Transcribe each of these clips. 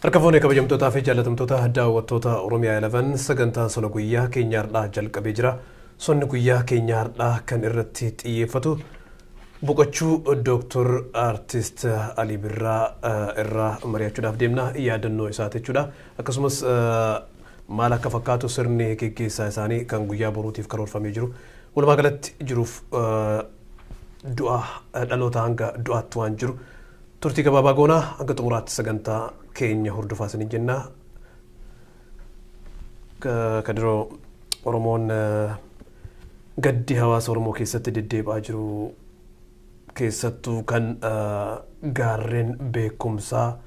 Harka fuunee kabajamtootaa fi jaallatamtoota daawwattoota Oromiyaa 11 sagantaan sona guyyaa keenya har'aa jalqabee jira. Sonni guyyaa keenya har'aa kan irratti xiyyeeffatu Boqochuu Dooktor Artist Alii Birraa irraa mari'achuudhaaf deemna, yaadannoo isaati jechuudha. Akkasumas maal akka fakkaatu sirni geggeessaa isaanii kan guyyaa boruutiif karoorfamee jiru. Walumaa galatti jiruuf du'a dhaloota hanga du'aatti waan jiru turtii gabaabaa goonaa hanga xumuraatti sagantaa keenya hordofaa isiniin jenna. Kadiroo, Oromoon gaddi hawaasa Oromoo keessatti deddeebi'aa jiru, keessattuu kan gaarreen beekumsaa,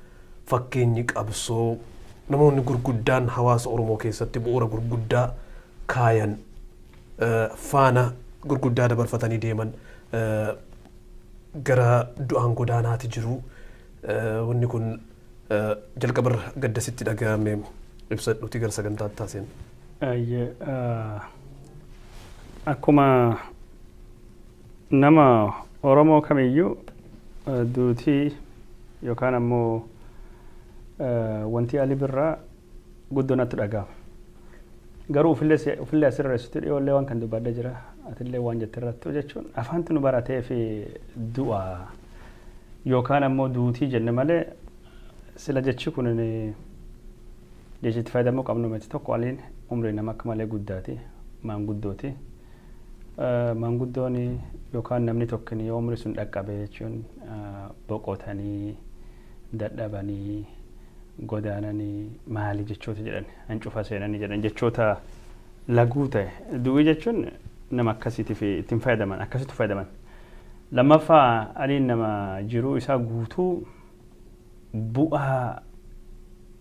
fakkeenyi qabsoo, namoonni gurguddaan hawaasa Oromoo keessatti bu'uura gurguddaa kaayan, faana gurguddaa dabarfatanii deeman gara du'aan godaanaati jiru. Wanni kun jalqabarra gaddasitti dhaga'ame ibsadhuuti gara sagantaatti taaseen. Akkuma nama Oromoo kamiyyuu duutii yookaan ammoo wanti Ali Birraa guddoo natti dhaga'ama. Garuu ufillee asirra dhiyoollee waan kan dubbadha jira. Atillee waan jette irratti jechuun afaanti nu baratee fi du'a yookaan ammoo duutii jenne malee sila jechi kun jechi itti fayyadamuu qabnu miti. Tokko, Aliin umrii nama akka malee guddaati, maanguddooti. Maanguddoon yookaan namni tokko yoo umrii sun dhaqqabe jechuun boqotanii, dadhabanii, godaananii, maali jechoota jedhan, hancufa seenanii jedhan, jechoota laguu ta'e. Du'ii jechuun nama akkasiitiif ittiin fayyadaman, akkasitti fayyadaman. Lammaffaa, Aliin nama jiruu isaa guutuu bu'aa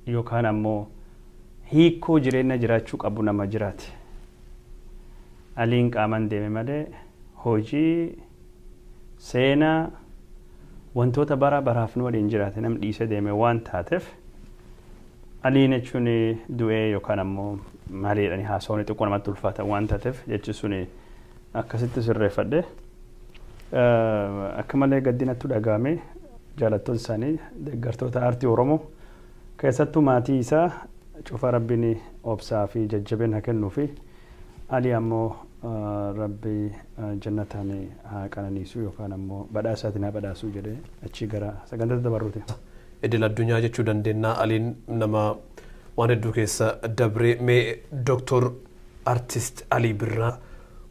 yookaan ammoo hiikoo jireenya jiraachuu qabu nama jiraate. Aliin qaaman deeme malee hojii, seenaa, wantoota bara baraaf nu waliin jiraate nam dhiisee deeme waan taateef, Aliin jechuun du'ee yookaan ammoo maali jedhanii haasawni xiqqoo namatti ulfaata waan taateef, jechi sun akkasitti sirreeffadhe. Akka malee gaddinattu dhaga'ame. Jaalattoota isaanii, deeggartoota aartii Oromoo, keessattuu maatii isaa cufa Rabbiin obsaa fi jajjabeen haa kennuu fi Ali ammoo Rabbi jannataan haa qananiisu yookaan ammoo badhaasaatiin haa badhaasu jedhee achii gara sagantaa dabarruuti. Idil addunyaa jechuu dandeenya. Aliin nama waan hedduu keessa dabree. Mee Dooktor Artist Alii Birraa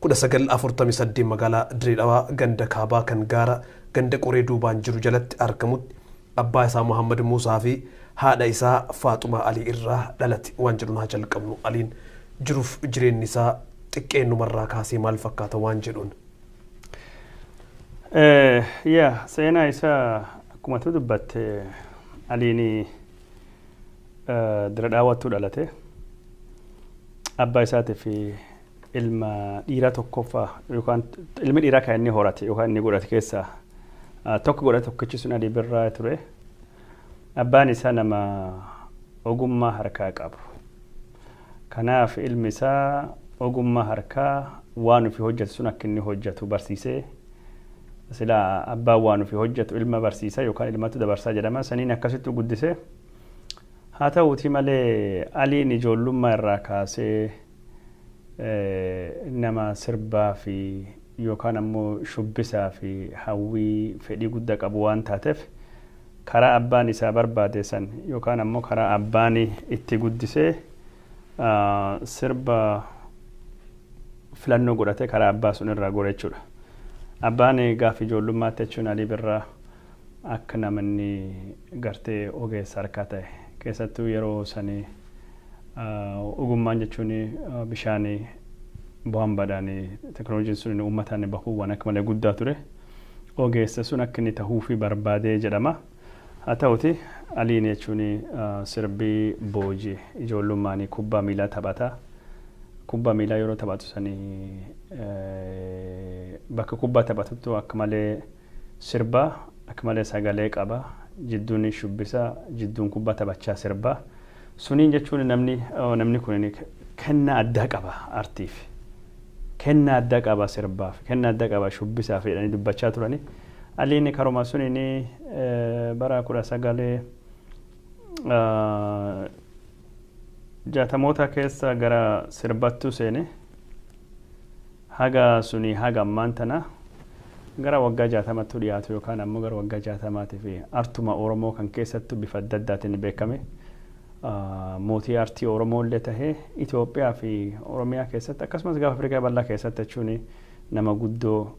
1948 magaalaa Dirree Dhawaa, ganda Kaabaa kan gaara ganda Qoree duubaan jiru jalatti argamutti abbaa isaa Muhammad Muusaa fi haadha isaa Faaxumaa Alii irraa dhalate waan jedhuun haa jalqabnu. Aliin jiruuf jireenyi isaa xiqqeennumarraa kaasee maal fakkaata waan jedhuun. Yaa, seenaa isaa akkuma tu dubbatte, Aliin Dira Dhaawattuu dhalate. Abbaa isaatii fi ilma dhiiraa tokkoffaa yookaan ilmi dhiiraa kan inni horate yookaan inni godhate keessaa tokko godhate, tokkichi sun Alii Birraa ture. Abbaan isaa nama ogummaa harkaa qabu. Kanaaf ilmi isaa ogummaa harkaa waan ofii hojjetu sun akka inni hojjetu barsiisee, sila abbaan waan ofii hojjetu ilma barsiisa yookaan ilmatu dabarsaa jedhama, saniin akkasitti guddise. Haa ta'uutii malee Aliin ijoollummaa irraa kaasee nama sirbaa fi yookaan ammoo shubbisaa fi hawwii fedhii guddaa qabu waan taateef, karaa abbaan isaa barbaade san yookaan ammoo karaa abbaan itti guddisee sirba filannoo godhatee karaa abbaa sun irraa gore jechuudha. Abbaan gaafa ijoollummaatti jechuun Alii Birraa akka namni gartee ogeessa harkaa ta'e, keessattuu yeroo sanii ogummaan jechuun bishaan bohambaadhaan teknooloojiin sun uummataan bahuu waan akka malee guddaa ture. Ogeessa sun akka inni tahuufi barbaadee jedhama. Haa ta'uti Aliin jechuun sirbii booji, ijoollummaan kubbaa miilaa taphata. Kubbaa miilaa yeroo taphatu sanii bakka kubbaa taphatuttu akka malee sirbaa, akka malee sagalee qaba. Jidduun shubbisa, jidduun kubbaa taphachaa sirbaa. Suniin jechuun namni kun kennaa addaa qaba artiif. Kennaa addaa qaba sirbaaf, kennaa addaa qaba shubbisaaf jedhanii dubbachaa turani. Aliin karuma suniin bara 1960moota keessa gara sirbattuu seene. Haga suni haga ammaan tana Gara waggaa 60tti dhiyaatu yookaan ammoo gara waggaa 60maatii fi artuma Oromoo kan keessattuu bifa adda addaatiin beekame. Mootii artii Oromoo illee tahee Itoophiyaa fi Oromiyaa keessatti, akkasumas gaafa Afrikaa bal'aa keessatti jechuun nama guddoo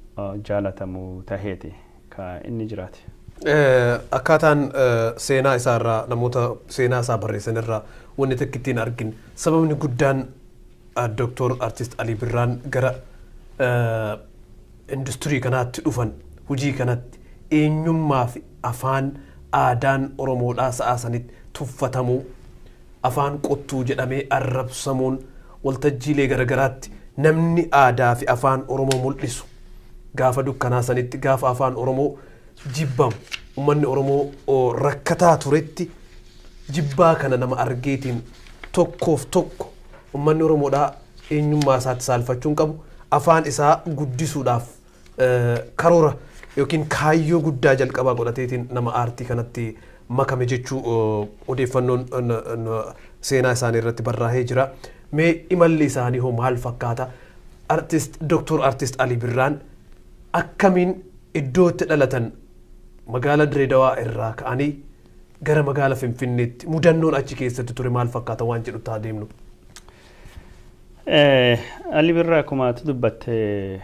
jaalatamu taheeti ka inni jiraate. Akkaataan seenaa isaarraa, namoota seenaa isaa barreessan irraa wanni tokko ittiin argin, sababni guddaan Dooktor Artist Alii Birraan gara industirii kanaatti dhufan, hojii kanatti, eenyummaa fi afaan aadaan Oromoodhaa sa'aa sanitti tuffatamuu, afaan qottuu jedhamee arrabsamuun, waltajjiilee garagaraatti namni aadaa fi afaan Oromoo mul'isu gaafa dukkanaa sanitti, gaafa afaan Oromoo jibbamu, uummanni Oromoo rakkataa turetti, jibbaa kana nama argeetiin tokkoof tokko uummanni Oromoodhaa eenyummaa isaatti saalfachuu hin qabu, afaan isaa guddisuudhaaf karoora yookiin kaayyoo guddaa jalqabaa godhateetiin nama aartii kanatti makame jechuu odeeffannoon seenaa isaanii irratti barraa'ee jira. Mee imalli isaanii hoo maal fakkaata? Artist Dooktor Artist Alii Birraan akkamiin iddoo itti dhalatan magaalaa Direedawaa irraa ka'anii gara magaala Finfinneetti, mudannoon achi keessatti ture maal fakkaata waan jedhu taa deemnu? Ali Birraa akkuma ati dubbatte,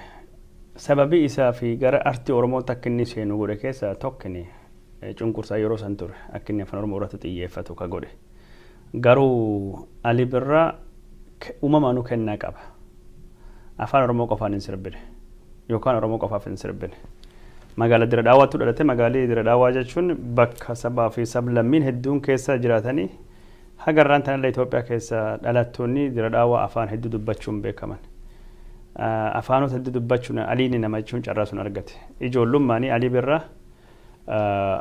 sababii isaa fi gara artii Oromootti akka inni seenu godhe keessaa tokkini cunqursaa yeroo san ture akka inni afaan Oromoo irratti xiyyeeffatu ka godhe. Garuu Ali Birraa uumamaanuu kennaa qaba. Afaan Oromoo qofaan hin sirbine yookaan Oromoo qofaaf hin sirbine. Magaala Dira Dhaawaatti dhalate. Magaalli Dira Dhaawaa jechuun bakka sabaa fi sablammiin hedduun keessa jiraatanii, haga irraan tanallee Itoophiyaa keessa dhalattoonni Dira Dhaawaa afaan hedduu dubbachuun beekaman. Afaanota hedduu dubbachuun Aliin nama jechuun carraa sun argate. Ijoollummaanii Alii Birraa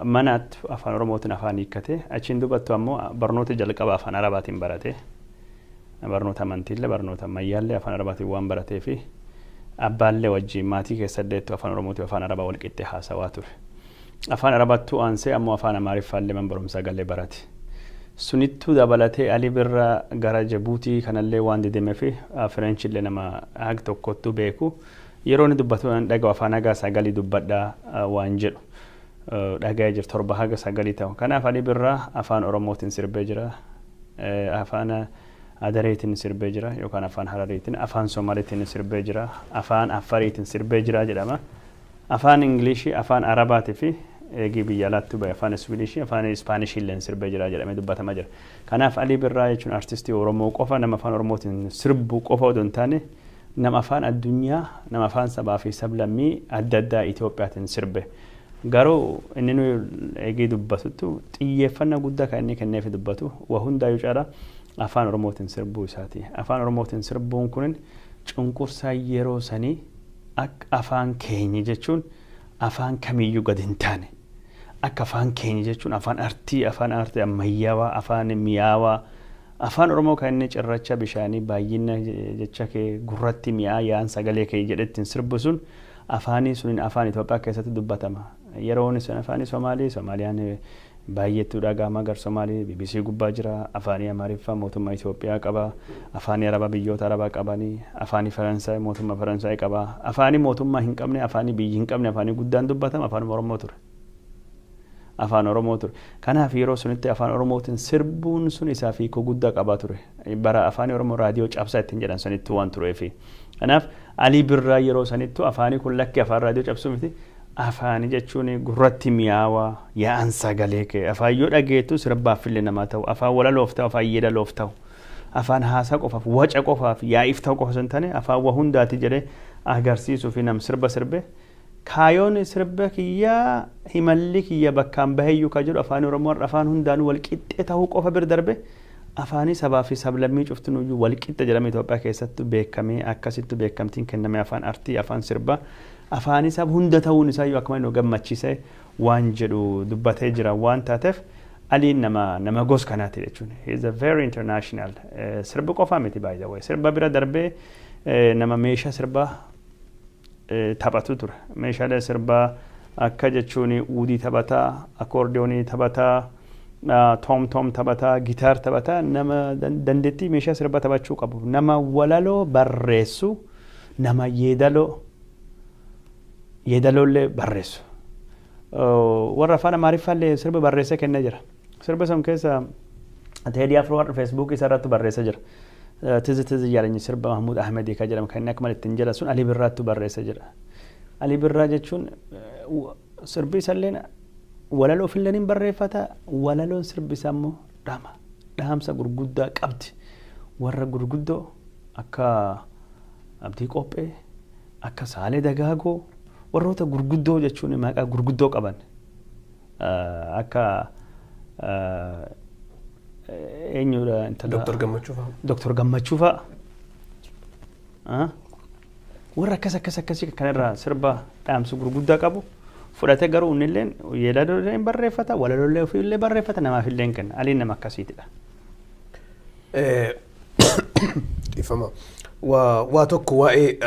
manaatti afaan Oromootiin afaan hiikkate. Achiin dubattu ammoo barnoota jalqaba afaan Arabaatiin barate. Barnoota amantiillee barnoota ammayyaallee afaan Arabaatiin waan baratee fi abbaallee wajjin maatii keessalleettu afaan Oromootiin afaan Arabaa wal qixxee haasawaa ture. Afaan Arabaattuu aansee ammoo afaan Amaariffaallee man barumsaa galee barate. Sunittuu dabalatee Ali Birraa gara Jabuutii kanallee waan didemee fi Fireenchillee nama hag tokkottuu beeku. Yeroo inni dubbatu dhaga'u afaan haga sagalii dubbadhaa waan jedhu dhaga'ee jira, 7 haga 9 ta'u. Kanaaf Ali Birraa afaan Oromootiin sirbee jira. Afaan Adareetiin sirbee jira yookaan afaan Harariitiin, afaan Somaaliitiin sirbee jira, afaan Affariitiin sirbee jira jedhama. Afaan Ingilishii, afaan Arabaatii fi eegii biyya alaatti bahe afaan Iswiidishii, afaan Ispaanishii illee sirbee jira jedhamee dubbatamaa jira. Kanaaf Alii Birraa jechuun artistii Oromoo qofa, nama afaan Oromootiin sirbu qofa odoo hin taane, nama afaan addunyaa, nama afaan sabaa fi sablammii adda addaa Itoophiyaatiin sirbe. Garuu inni nu eegii dubbatuttu xiyyeeffannaa guddaa kan inni kenneef dubbatu waa hundaayyuu caalaa afaan Oromootiin sirbuu isaati. Afaan Oromootiin sirbuun kun cunqursaa yeroo sanii akka afaan keenya jechuun afaan kamiyyuu gad hin taane. Akka afaan keenya jechuun afaan artii, afaan artii ammayyaawaa, afaan mi'aawaa. Afaan Oromoo kan inni cirracha bishaanii baay'ina jecha kee gurratti mi'aa yaa'an sagalee kee jedhe ittiin sirbu sun, afaanii suniin afaan Itoophiyaa keessatti dubbatama. Yeroon sun afaanii Somaalii, Somaaliyaan baay'eetu dhagahama gar Somaalii, BBC gubbaa jira. Afaanii Amaariffaa mootummaa Itoophiyaa qaba. Afaanii Arabaa biyyoota Arabaa qabanii. Afaanii Faransaay mootummaa Faransaay qaba. Afaanii mootummaa hin qabne, afaanii biyyi hin qabne, afaanii guddaan dubbatama afaan Oromoo ture. Afaan Oromoo ture. Kanaaf yeroo sunitti afaan Oromootiin sirbuun sun isaaf hiikoo guddaa qabaa ture. Bara afaan Oromoo raadiyoo cabsaa ittiin jedhan sanittuu waan tureefi. Kanaaf Alii Birraa yeroo sanittuu afaanii kun lakki afaan raadiyoo cabsuu miti. Afaanii jechuun gurratti mi'aawaa yaa'an sagalee kee. Afaan yoo dhageettu sirbaaf illee namaa ta'u. Afaan walaloof ta'u, afaan yeedaloof ta'u. Afaan haasaa qofaaf, waca qofaaf, yaa'iif ta'u qofa osoo hin taane afaan waa hundaati jedhee agarsiisuu fi nam sirba sirbe. Kaayoon sirba kiyyaa, himalli kiyya bakkaan baheyyuu ka jedhu, afaan Oromoo har'a afaan hundaanuu wal qixxee ta'uu qofa bira darbe afaanii sabaa fi sablammii cuftinuyyuu wal qixxe jedhamee Itoophiyaa keessatti beekamee, akkasittu beekamtiin kenname, afaan artii, afaan sirbaa, afaanii sab hunda ta'uun isaayyuu akkuma inni gammachiise waan jedhu dubbatee jira waan taateef, Aliin nama gos kanaati jechuun. He is a very international. Sirba qofaa miti, by the way. Sirba bira darbee nama meeshaa sirbaa taphatu ture. Meeshaalee sirbaa akka jechuun uudii taphataa, akoordiyoonii taphataa, toom toom taphataa, gitaar taphataa, nama dandeettii meeshaa sirbaa taphachuu qabu. Nama walaloo barreessu, nama yeedaloo Yeedaloollee barreessu. Warra afaan Amaariffaallee sirba barreessee kennee jira. Sirba san keessa Teedii Afroo har'a Feesbuukii isaa irratti barreessee jira. Tizi tizi yaalanyi sirba Mahmuud Ahmedii kan jedhamu kan inni akka malee ittiin jedha sun Alii Birraattu barreessee jira. Alii Birraa jechuun sirbi isallee walaloo ofillee ni barreeffata, walaloon sirbi isaa immoo dhama dhaamsa gurguddaa qabdi. Warra gurguddoo akka Abdii Qophee, akka Saalee Dagaagoo, warroota gurguddoo jechuun maqaa gurguddoo qaban akka eenyudha intala Dooktar Gammachuu fa'a. Dooktar Gammachuu fa'a. Warra akkas akkas akkasii kanarraa sirba dhaamsa gurguddaa qabu fudhatee, garuu innillee yeedaloo hin barreeffata, walaloolee ofiillee barreeffata, namaaf illee hin kenna. Aliin nama akkasiitidha. Dhiifama. Waa tokko waa'ee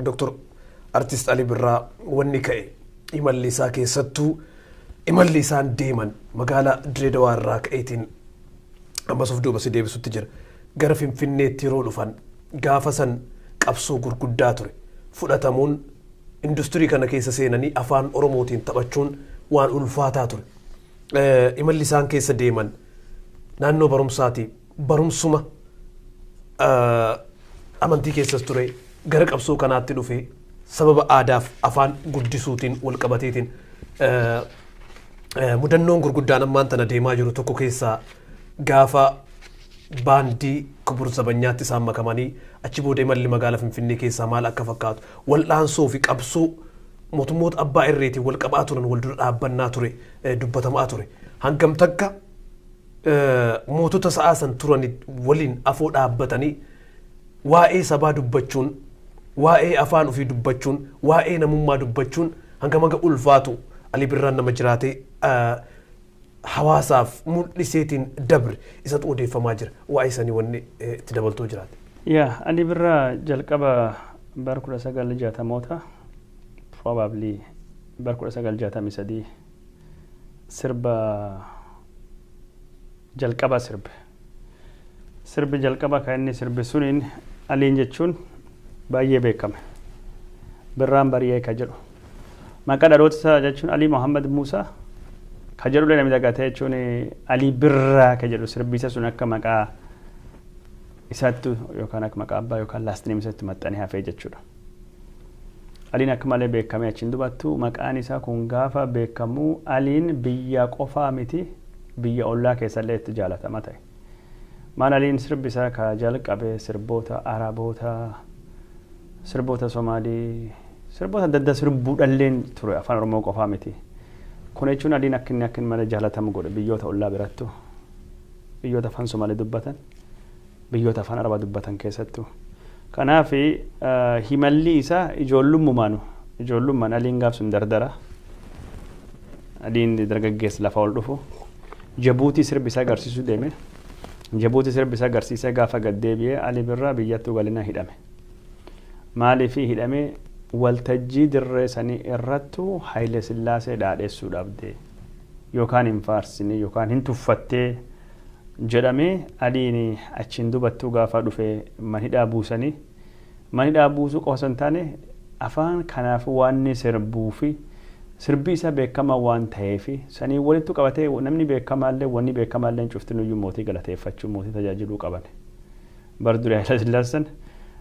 Dooktar Artist Alii Birraa wanni ka'e imalli isaa, keessattuu imalli isaan deeman magaalaa Direedawaa irraa ka'eetiin ammas of duuba si deebisutti jira. Gara Finfinneetti yeroo dhufan gaafa san qabsoo gurguddaa ture. Fudhatamuun industirii kana keessa seenanii afaan Oromootiin taphachuun waan ulfaataa ture. Imalli isaan keessa deeman naannoo barumsaati. Barumsuma amantii keessas ture, gara qabsoo kanaatti dhufe, sababa aadaaf afaan guddisuutiin wal qabateetiin mudannoon gurguddaan ammaan tana deemaa jiru tokko keessaa gaafa baandii Kubur Zabanyaatti isaan makamanii achi booda imalli magaalaa Finfinnee keessaa maal akka fakkaatu, wal'aansoo fi qabsoo mootummoota abbaa irreetiin wal qabaa turan wal dura dhaabbannaa ture dubbatamaa ture. Hangam takka mootota sa'aa san turan waliin afoo dhaabbatanii waa'ee sabaa dubbachuun, waa'ee afaan ofii dubbachuun, waa'ee namummaa dubbachuun hangam hanga ulfaatu Alii Birraan nama jiraatee hawaasaaf mul'iseetiin dabre isatu odeeffamaa jira. Waa'ee sanii wanni itti dabaltoo jiraate. Yaa, Alii Birraa jalqaba bara 1960moota, probably bara 1963 sirba jalqaba sirbe. Sirbi jalqaba kan inni sirbe suniin Aliin jechuun baay'ee beekame. Birraan Bari'ee ka jedhu. Maqaa dhaloota isaa jechuun Alii Muhammad Muusaa ka jedhullee namni dagatee jechuun Alii Birraa ka jedhu sirbi isa sun akka maqaa isaatti yookaan akka maqaa abbaa yookaan last name isaatti maxxanee hafee jechuudha. Aliin akka malee beekamee achiin dubattu maqaan isaa kun gaafa beekamu Aliin biyya qofaa miti, biyya ollaa keessallee itti jaalatama ta'e. Maal, Aliin sirbi isaa ka jalqabe sirboota Araboota, sirboota Somaalii, sirboota adda addaa sirbuudhalleen ture, afaan Oromoo qofaa miti. Kun jechuun Aliin akka inni malee jaalatamu godhe biyyoota ollaa birattu, biyyoota afaan Somaalii dubbatan, biyyoota afaan Arabaa dubbatan keessattuu. Kanaaf himalli isaa ijoollummaanu, ijoollummaan Aliin gaaf sun dardara. Aliin dargaggeessa lafa ol dhufu. Jabuutii sirbi isaa agarsiisuu deeme. Jabuutii sirbi isaa agarsiisee gaafa gad deebi'ee Ali Birraa biyyattuu galina hidhame. Maaliif hidhame? Waltajjii dirree sanii irrattu Haayile Sillaasee dhaadheessuu dhabde yookaan hin faarsine yookaan hin tuffattee jedhamee Aliin achiin dubattuu gaafa dhufe manhidhaa buusanii. Manhidhaa buusuu qofa osoo hin taane, afaan kanaaf waan inni sirbuu fi sirbi isaa beekamaa waan ta'eef sanii walittu qabatee namni beekamaallee wanni beekamaallee cuftinuyyuu mootii galateeffachuu, mootii tajaajiluu qaban. Bar durii Haayila Sillaaseen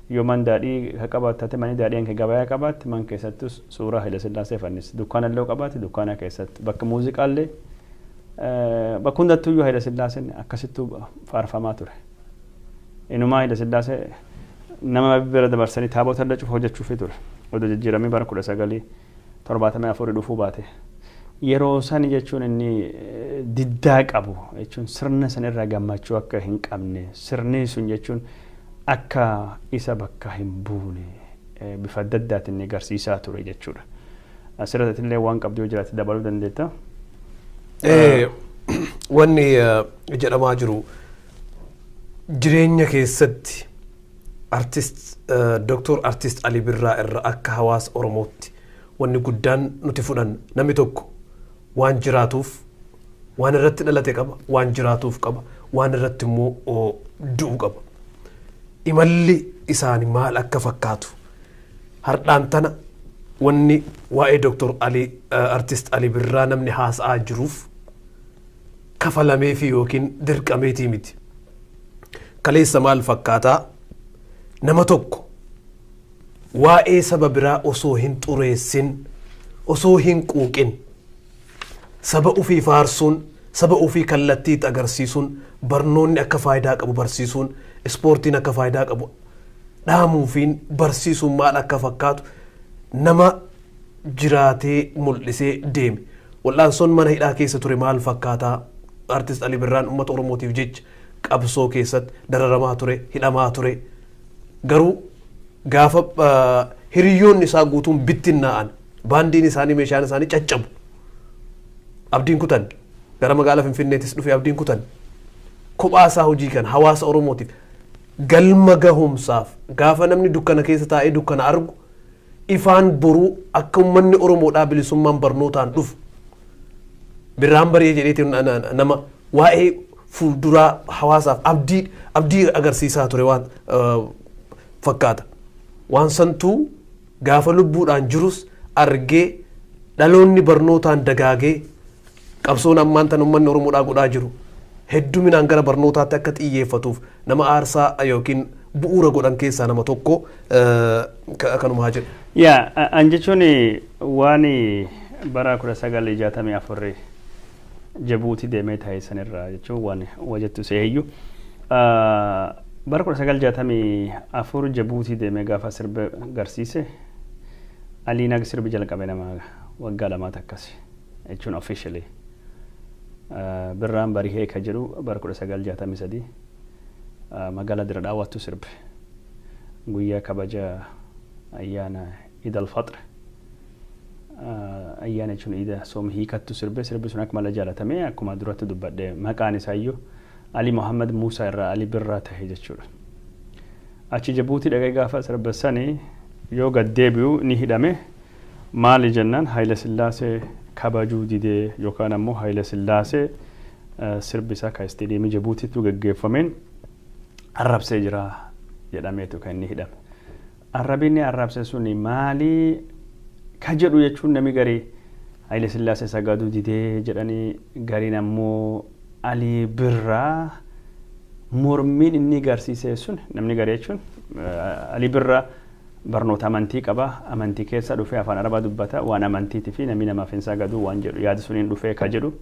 yoo man daadhii ka qabaatu taate, manni daadhii kan gabayaa qabaatte, man keessattus suuraa Haayila Sillaasee fannisi. Dukkaana illee qabaate dukkaana keessatti, bakka muuziqaallee, bakka hundattuyyuu Haayila Sillaaseen akkasittuu faarfamaa ture. Inumaa Haayila Sillaasee nama bira dabarsanii taabota illee cufa hojjechuufii ture. Odoo jijjiiramee bara 1974 dhufuu baate. Yeroo sani jechuun inni diddaa qabu jechuun sirna san irraa gammachuu akka hin qabne, sirni sun jechuun akka isa bakka hin buune bifa adda addaatiin inni agarsiisaa ture jechuudha. Asirratti illee waan qabdu yoo jiraate dabaluu dandeetta. Wanni jedhamaa jiru jireenya keessatti artist Dooktor Artist Ali Birraa irra akka hawaasa Oromootti wanni guddaan nuti fudhannu, namni tokko waan jiraatuuf waan irratti dhalate qaba, waan jiraatuuf qaba, waan irratti immoo du'u qaba. Imalli isaanii maal akka fakkaatu hardhaan tana Wanni waa'ee Dooktor Alii, Artist Alii Birraa namni haasa'aa jiruuf kafalameefi yookiin dirqameetii miti. Kaleessa maal fakkaataa nama tokko waa'ee saba biraa osoo hin xureessin, osoo hin quuqin, saba ofii faarsuun, saba ofii kallattii itti agarsiisuun, barnoonni akka faayidaa qabu barsiisuun, ispoortiin akka faayidaa qabu dhaamuufiin barsiisuun maal akka fakkaatu nama jiraatee mul'isee deeme. Wal'aansoon mana hidhaa keessa ture maal fakkaataa? Artist Alii Birraan uummata Oromootiif jecha qabsoo keessatti dararamaa ture, hidhamaa ture. Garuu gaafa hiriyoonni isaa guutuun bittinnaa'an, baandiin isaanii, meeshaan isaanii caccabu, abdiin kutan. Gara magaalaa Finfinneettis dhufe, abdiin kutan. Kophaa isaa hojii kan hawaasa Oromootiif galma gahumsaaf, gaafa namni dukkana keessa taa'ee dukkana argu ifaan boruu akka uummanni Oromoodhaa bilisummaan barnootaan dhufu birraan bari'ee jedheetiin nama waa'ee fuulduraa hawaasaaf abdii agarsiisaa ture waan fakkaata. Waan santuu gaafa lubbuudhaan jirus argee, dhaloonni barnootaan dagaagee, qabsoon ammaan tan uummanni Oromoodhaa godhaa jiru hedduminaan gara barnootaatti akka xiyyeeffatuuf nama aarsaa yookiin bu'uura godhan keessaa nama tokko kanuma haa jedhu. Yaa, an jechuun waan bara 1964 Jabuutii deemee taa'e sanirraa jechuun waan wajattu seeyyuu. Bara 1964 Jabuutii deemee gaafa sirba garsiise, Aliin aga sirbi jalqabe nama waggaa 2 akkas jechuun officially. Birraan Barihee ka jedhu bara 1963 magaalaa Dirre Dhawaattu sirbe. Guyyaa kabaja ayyaana Iid al-Faxr, ayyaana jechuun iida sooma hiikattu sirbe. Sirbi sun akka malee jaalatame. Akkuma duratti dubbadhe, maqaan isaayyuu Ali Muhammad Muusaa irraa Ali Birraa tahe jechuudha. Achi Jabuutii dhaqee gaafa sirba sani yoo gad deebi'u ni hidhame. Maali jennaan, Haayile Sillaasee kabajuu didee yookaan ammoo Haayile Sillaasee sirbi isaa ka isteediyeemii Jabuutiitti gaggeeffameen arrabsee jira jedhameetu kan inni hidhame. Arrabinni arrabse suni maali ka jedhu jechuun, nami garii Haayile Sillaasee sagaduu didee jedhanii, gariin ammoo Alii Birraa mormiin inni garsiise sun, namni garii jechuun Alii Birraa barnoota amantii qaba, amantii keessa dhufee afaan Arabaa dubbata, waan amantiitii fi namni namaaf hin sagadu waan jedhu yaada suniin dhufee ka jedhu,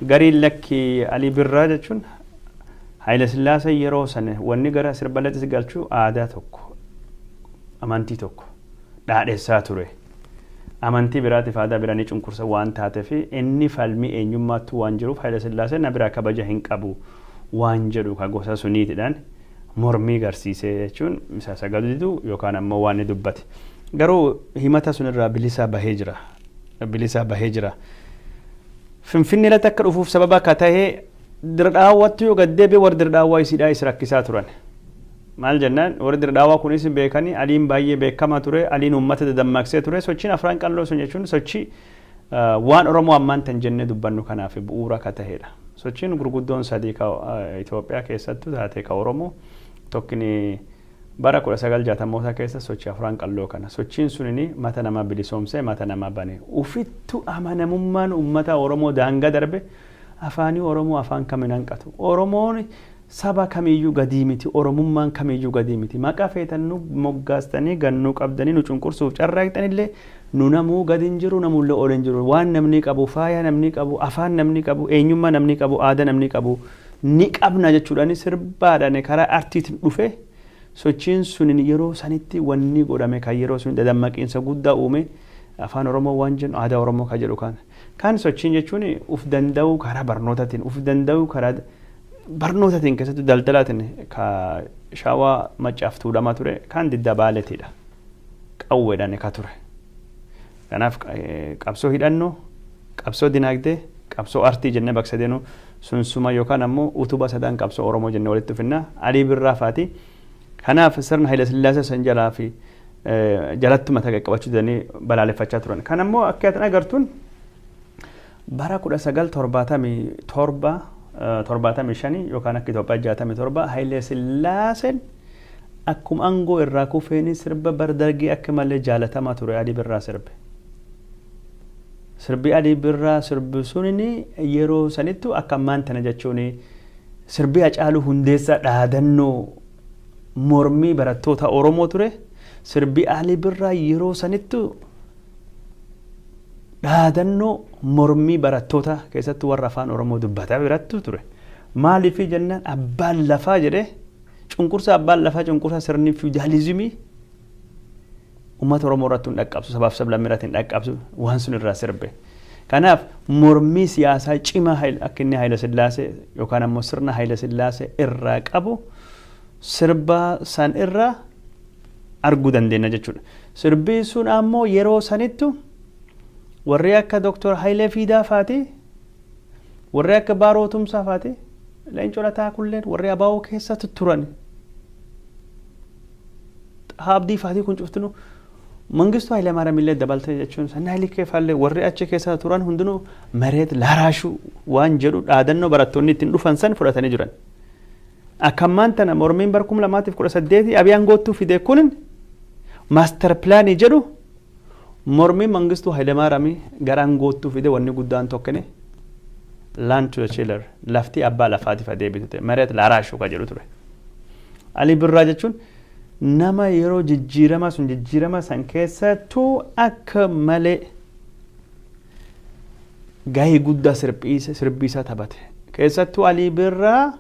gariin lakki, Alii Birraa jechuun Haayile Sillaasee yeroo sana wanni gara sirbalattis galchuu aadaa tokko, amantii tokko dhaadhessaa ture. Amantii biraatiif aadaa biraa ni cunqursa waan taateef, inni falmii eenyummaattuu waan jiruuf, Haayile Sillaasee na biraa kabaja hin qabu waan jedhu ka gosa suniitidhaan mormii garsiisee jechuun isa sagaduu didu yookaan ammoo waan inni dubbate. Garuu himata sunirraa bilisaa bahee jira. Bilisaa bahee jira. Finfinnee irratti akka dhufuuf sababa akka ta'e, Dirre Dhawaattu yoo gad deebi'e, warri Dirre Dhawaa isiidhaa is rakkisaa turan. Maal jennaan, warri Dirre Dhawaa kunis beekanii Aliin baay'ee beekamaa ture, Aliin uummata dadammaqsee ture. Sochiin Afran Qalloo sun jechuun sochii waan Oromoo ammaan tan jennee dubbannu kanaaf bu'uura ka ta'edha. Sochiin gurguddoon sadii ka Itoophiyaa keessattuu taate ka Oromoo tokkini bara 1960moota keessa sochii Afran Qalloo kana. Sochiin sunini mata namaa bilisoomsee mata namaa bane. Ufittu amanamummaan uummata Oromoo daangaa darbe. Afaanii Oromoo afaan kamin hanqatu. Oromoon saba kamiyyuu gadii miti. Oromummaan kamiyyuu gadii miti. Maqaa feetan nu moggaastanii gannuu qabdanii nu cunqursuuf carraaqxanillee, nu namuu gadi hin jiru, namullee ol hin jiru. Waan namni qabu, faaya namni qabu, afaan namni qabu, eenyummaa namni qabu, aadaa namni qabu ni qabna jechuudhaan sirbaadhaan karaa artiitiin dhufe. Sochiin sunin yeroo sanitti wanni godhame kan yeroo sun dadammaqiinsa guddaa uume, afaan Oromoo waan jennu, aadaa Oromoo kan jedhu kan. Kan sochiin jechuun uf danda'uu karaa barnootaatiin, uf danda'uu karaa barnootaatiin, keessattuu daldalaatiin, ka Shawaa Maccaaf Tuulamaa ture, kan Diddaa Baaleetiidha. Qawweedhaan ka ture. Kanaaf qabsoo hidhannoo, qabsoo dinaagdee, qabsoo artii jennee bakka sadeenuu sunsuma yookaan ammoo utubaa sadan qabsoo Oromoo jennee walitti dhufinna. Alii Birraa faati. Kanaaf sirna Haayila Sillaasee san jalaa fi jalatti mataa qaqqabachuu didanii balaaleffachaa turan. Kan ammoo akka ati agartuun bara 1977, 75 yookaan akka Itoophiyaa 67 Haayile Sillaaseen Akkuma aangoo irraa kufeeni sirba bara Dargii akka malee jaalatamaa ture Alii Birraa sirbe. Sirbi Alii Birraa sirbi sunini yeroo sanittu akka ammaan tana jechuun sirbi Hacaaluu Hundeessaa dhaadannoo mormii barattoota Oromoo ture. Sirbi Alii Birraa yeroo sanittu dhaadannoo mormii barattoota keessattuu warra afaan Oromoo dubbataa birattu ture. Maaliif jennaan, abbaan lafaa jedhee cunqursa, abbaan lafaa cunqursa sirni fiwudaalizimii uummata Oromoo irratti hin dhaqqabsu, sabaaf sablammii irratti hin dhaqqabsu, waan sun irraa sirbe. Kanaaf mormii siyaasaa cimaa akka inni Haayila Sillaasee yookaan ammoo sirna Haayila Sillaasee irraa qabu sirba san irraa arguu dandeenya jechuudha. Sirbi sun ammoo yeroo sanittu warri akka Dr. Hayilee Fiidaa faati, warri akka Baaroo Tumsaa faati, Leencoo Lataa kulleen warri ABO keessa turan. Abdii faatii kun cuftinu, Mangistuu Hayilamaariyaam illee dabaltee jechuun Sannaa Likkee faallee, warri achi keessa turan hundinuu መሬት ላራሹ waan jedhu dhaadannoo barattoonni ittiin dhufan san fudhatanii jiran. Akka ammaan tana mormiin bara 2018 Abiy aangoottuu fide kun master planii jedhu, mormiin Mangistuu Hayilamaariyaam gara aangoottuu fide wanni guddaan tokkine land to the tiller, lafti abbaa lafaatiif adeebitu ta'e, መሬት ላራሹ ka jedhu ture. Alii Birraa jechuun nama yeroo jijjiirama sun, jijjiirama san keessattuu akka malee gahee guddaa sirbiisa taphate. Keessattuu Alii Birraa,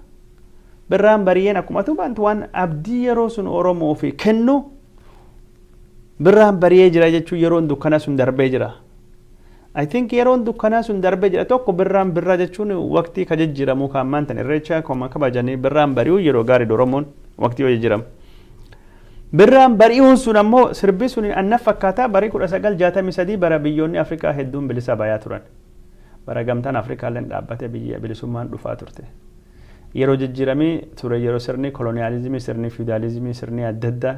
birraan bari'een akkuma tubantu waan abdii yeroo sun Oromoo fi kennu, birraan bari'ee jira jechuun yeroon dukkanaa sun darbee jira. I think yeroon dukkanaa sun darbee jira tokko birraan birraa jechuun waqtii ka jijjiiramu kan ammaan tan Irreecha akkuma kabajanii birraan bari'uu yeroo gaarii Oromoon waqtii yoo jijjiiramu. Birraan bari'uun sun ammoo sirbi sun annaf fakkaataa barii 1963 bara biyyoonni Afrikaa hedduun bilisa bayaa turan. Bara Gamtaan Afrikaalleen dhaabbate, biyya bilisummaan dhufaa turte. Yeroo jijjiiramii ture, yeroo sirni koloniyaalizimii, sirni fiudaalizimii, sirni adda addaa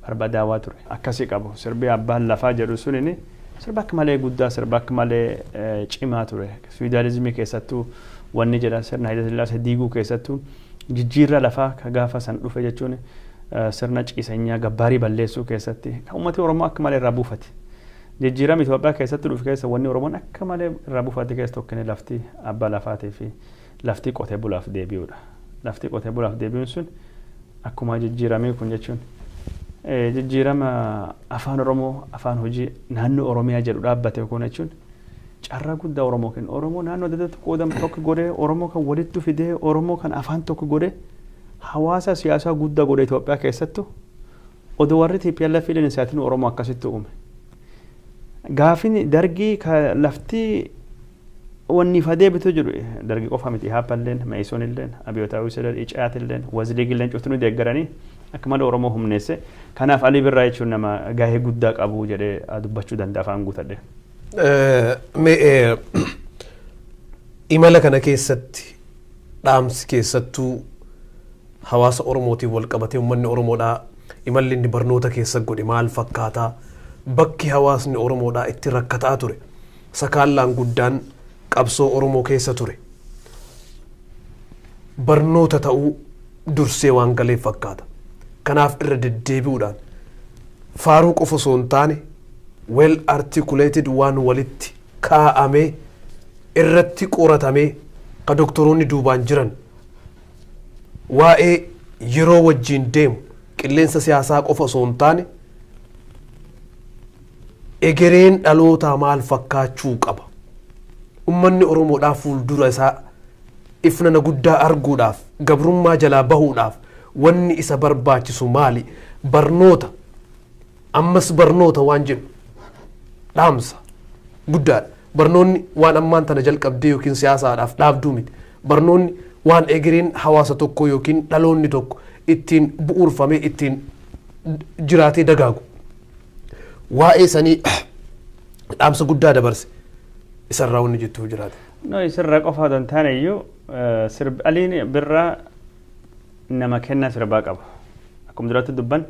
barbadaawaa ture. Akkasii qabu sirbi abbaan lafaa jedhu sunini sirba akka malee guddaa, sirba akka malee cimaa ture. Fiudaalizimii keessattuu wanni jedha, sirna Hayila Sillaasee diiguu keessattuu, jijjiirra lafaa ka gaafa san dhufe jechuun sirna ciisanyaa gabbaarii balleessuu keessatti uummati Oromoo akka malee irraa buufate. Jijjiirama Itoophiyaa keessatti dhufe keessa wanni Oromoon akka malee irraa buufate keessa tokko lafti abbaa lafaatii fi lafti qotee bulaaf deebi'uudha. Lafti qotee bulaaf deebi'uun sun akkuma jijjiiramee kun jechuun jijjiirama afaan Oromoo afaan hojii naannoo Oromiyaa jedhu dhaabbate kun jechuun carraa guddaa Oromoo kennu. Oromoo naannoo adda addaatti qoodamu tokko godhee, Oromoo kan walitti fidee, Oromoo kan afaan tokko godhee, hawaasa siyaasaa guddaa godhe Itoophiyaa keessattu odoo warri TPLF illee isaatiin Oromoo akkasitti uume. Gaafin Dargii ka lafti wanni fadee bituu jiru, Dargii qofa miti, Ihaapalleen, Me'isoonilleen, Abiyyootawii Illeen, Icaatilleen, Wazliigilleen cuftinuu deeggaranii akka malee Oromoo humneesse. Kanaaf Alii Birraa jechuun nama gahee guddaa qabu jedhee dubbachuu danda'a afaan guutadhe. Mee imala kana keessatti dhaamsi keessattuu hawaasa Oromootiin wal qabatee, uummanni Oromoodhaa imalli inni barnoota keessa godhe maal fakkaataa? Bakki hawaasni Oromoodhaa itti rakkataa ture, sakaallaan guddaan qabsoo Oromoo keessa ture barnoota ta'uu dursee waan galeef fakkaata. Kanaaf irra deddeebi'uudhaan faaruu qofa osoo hin taane, well articulated, waan walitti kaa'amee irratti qoratamee, ka doktoroonni duubaan jiran, waa'ee yeroo wajjiin deemu, qilleensa siyaasaa qofa osoo hin taane, egereen dhalootaa maal fakkaachuu qaba, ummanni Oromoodhaaf fuuldura isaa ifnana guddaa arguudhaaf, gabrummaa jalaa bahuudhaaf wanni isa barbaachisu maali, barnoota, ammas barnoota waan jedhu dhaamsa guddaadha. Barnoonni waan ammaan tana jalqabdee yookiin siyaasaadhaaf dhaabduu miti. Barnoonni waan egereen hawaasa tokko yookiin dhaloonni tokko ittiin bu'uurfamee ittiin jiraatee dagaagu. Waa'ee sanii dhaamsa guddaa dabarse, isarraa wanni jettuu jiraate. No, isirra qofa otoo hin taane iyyuu sirbi Aliin Birraa nama kennaa sirbaa qabu. Akkuma duratti dubban,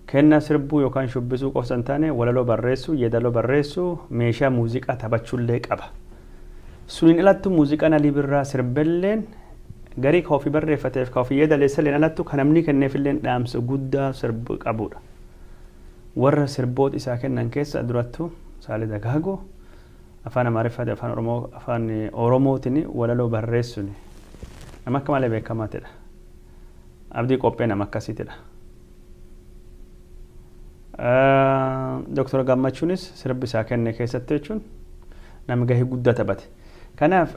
kennaa sirbuu yookaan shubbisuu qofa hin taane, walaloo barreessuu, yeedaloo barreessuu, meeshaa muuziqaa taphachuullee qaba. Suniin alattu muuziqaan Alii Birraa sirbelleen Garii ka ofii barreeffateef ka ofii yeedaleessalleen alattu ka namni kenneefilleen dhaamsa guddaa sirba qabudha. Warra sirboota isaa kennan keessa durattu Saalee Dagaagoo afaan Amaariffaatiin afaan Oromoo afaan Oromootiin walaloo barreessuun nama akka malee beekamaatidha. Abdii Qophee nama akkasiitidha. Doktor Gammachuunis sirbi isaa kenne keessatti jechuun nama gahee guddaa taphate. Kanaaf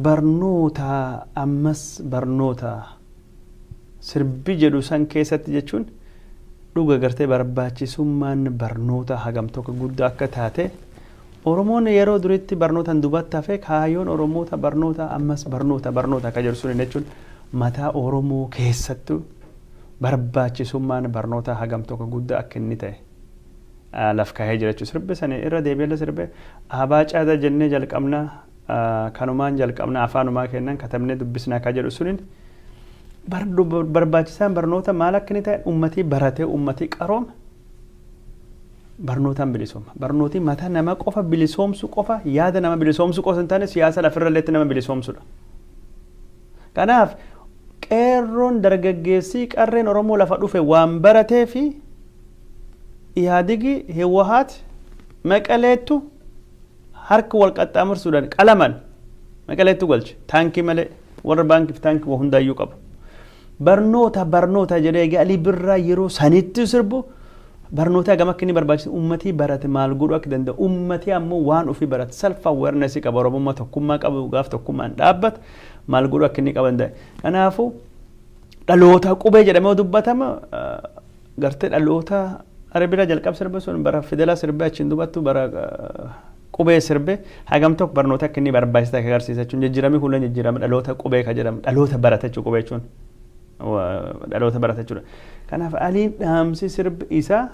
barnoota ammas barnoota sirbi jedhu san keessatti jechuun dhuga gartee barbaachisummaan barnoota hagam tokko guddaa akka taate Oromoon yeroo duritti barnootaan duubatti hafe kaayyoon Oromoota barnoota ammas barnoota barnoota akka jedhu sun jechuun mataa Oromoo keessattuu barbaachisummaan barnoota hagam tokko guddaa akka inni ta'e laf kaahee jira jechuudha. Sirbi sani irra deebi'ee sirbe abaa caada jennee jalqabna kanumaan jalqabna afaanumaa kennan katabnee dubbisnaa akka jedhu suniin barbaachisaan barnoota maal akka inni ta'e ummatii baratee ummatii qaroome barnootaan bilisooma. Barnooti mataa nama qofa bilisoomsu qofa yaada nama bilisoomsu qofa hin taane siyaasa lafirra illeetti nama bilisoomsudha. Kanaaf qeerroon dargaggeessii qarreen Oromoo lafa dhufe waan baratee fi Ihaadigi Hiwahaat Maqaleettu harka wal qaxxaamursuudhaan qalaman Maqaleettu galche taankii malee warra baankiif taankii waa hundaayyuu qabu. Barnoota barnoota jedhee egaa Alii Birraa yeroo sanitti sirbu barnoota hagam akka inni barbaachisu ummatii barate maal godhuu akka danda'u ummatii ammoo waan ofii barate self awareness qaba Oromummaa tokkummaa qabu gaaf tokkummaan dhaabbata maal godhuu akka inni qaba danda'e. Kanaafuu dhaloota qubee jedhamee dubbatama gartee dhaloota Arabira jalqab sirbe sun bara fidela sirbe achiin dubattu bara qubee sirbe hagam tokko barnoota akka inni barbaachisaa akka agarsiisa jechuun jijjiiramni kunneen jijjiirama dhaloota qubee ka jedhamu dhaloota barate jechuudha qubee jechuun dhaloota barate jechuudha. Kanaaf Aliin dhaamsi sirbi isaa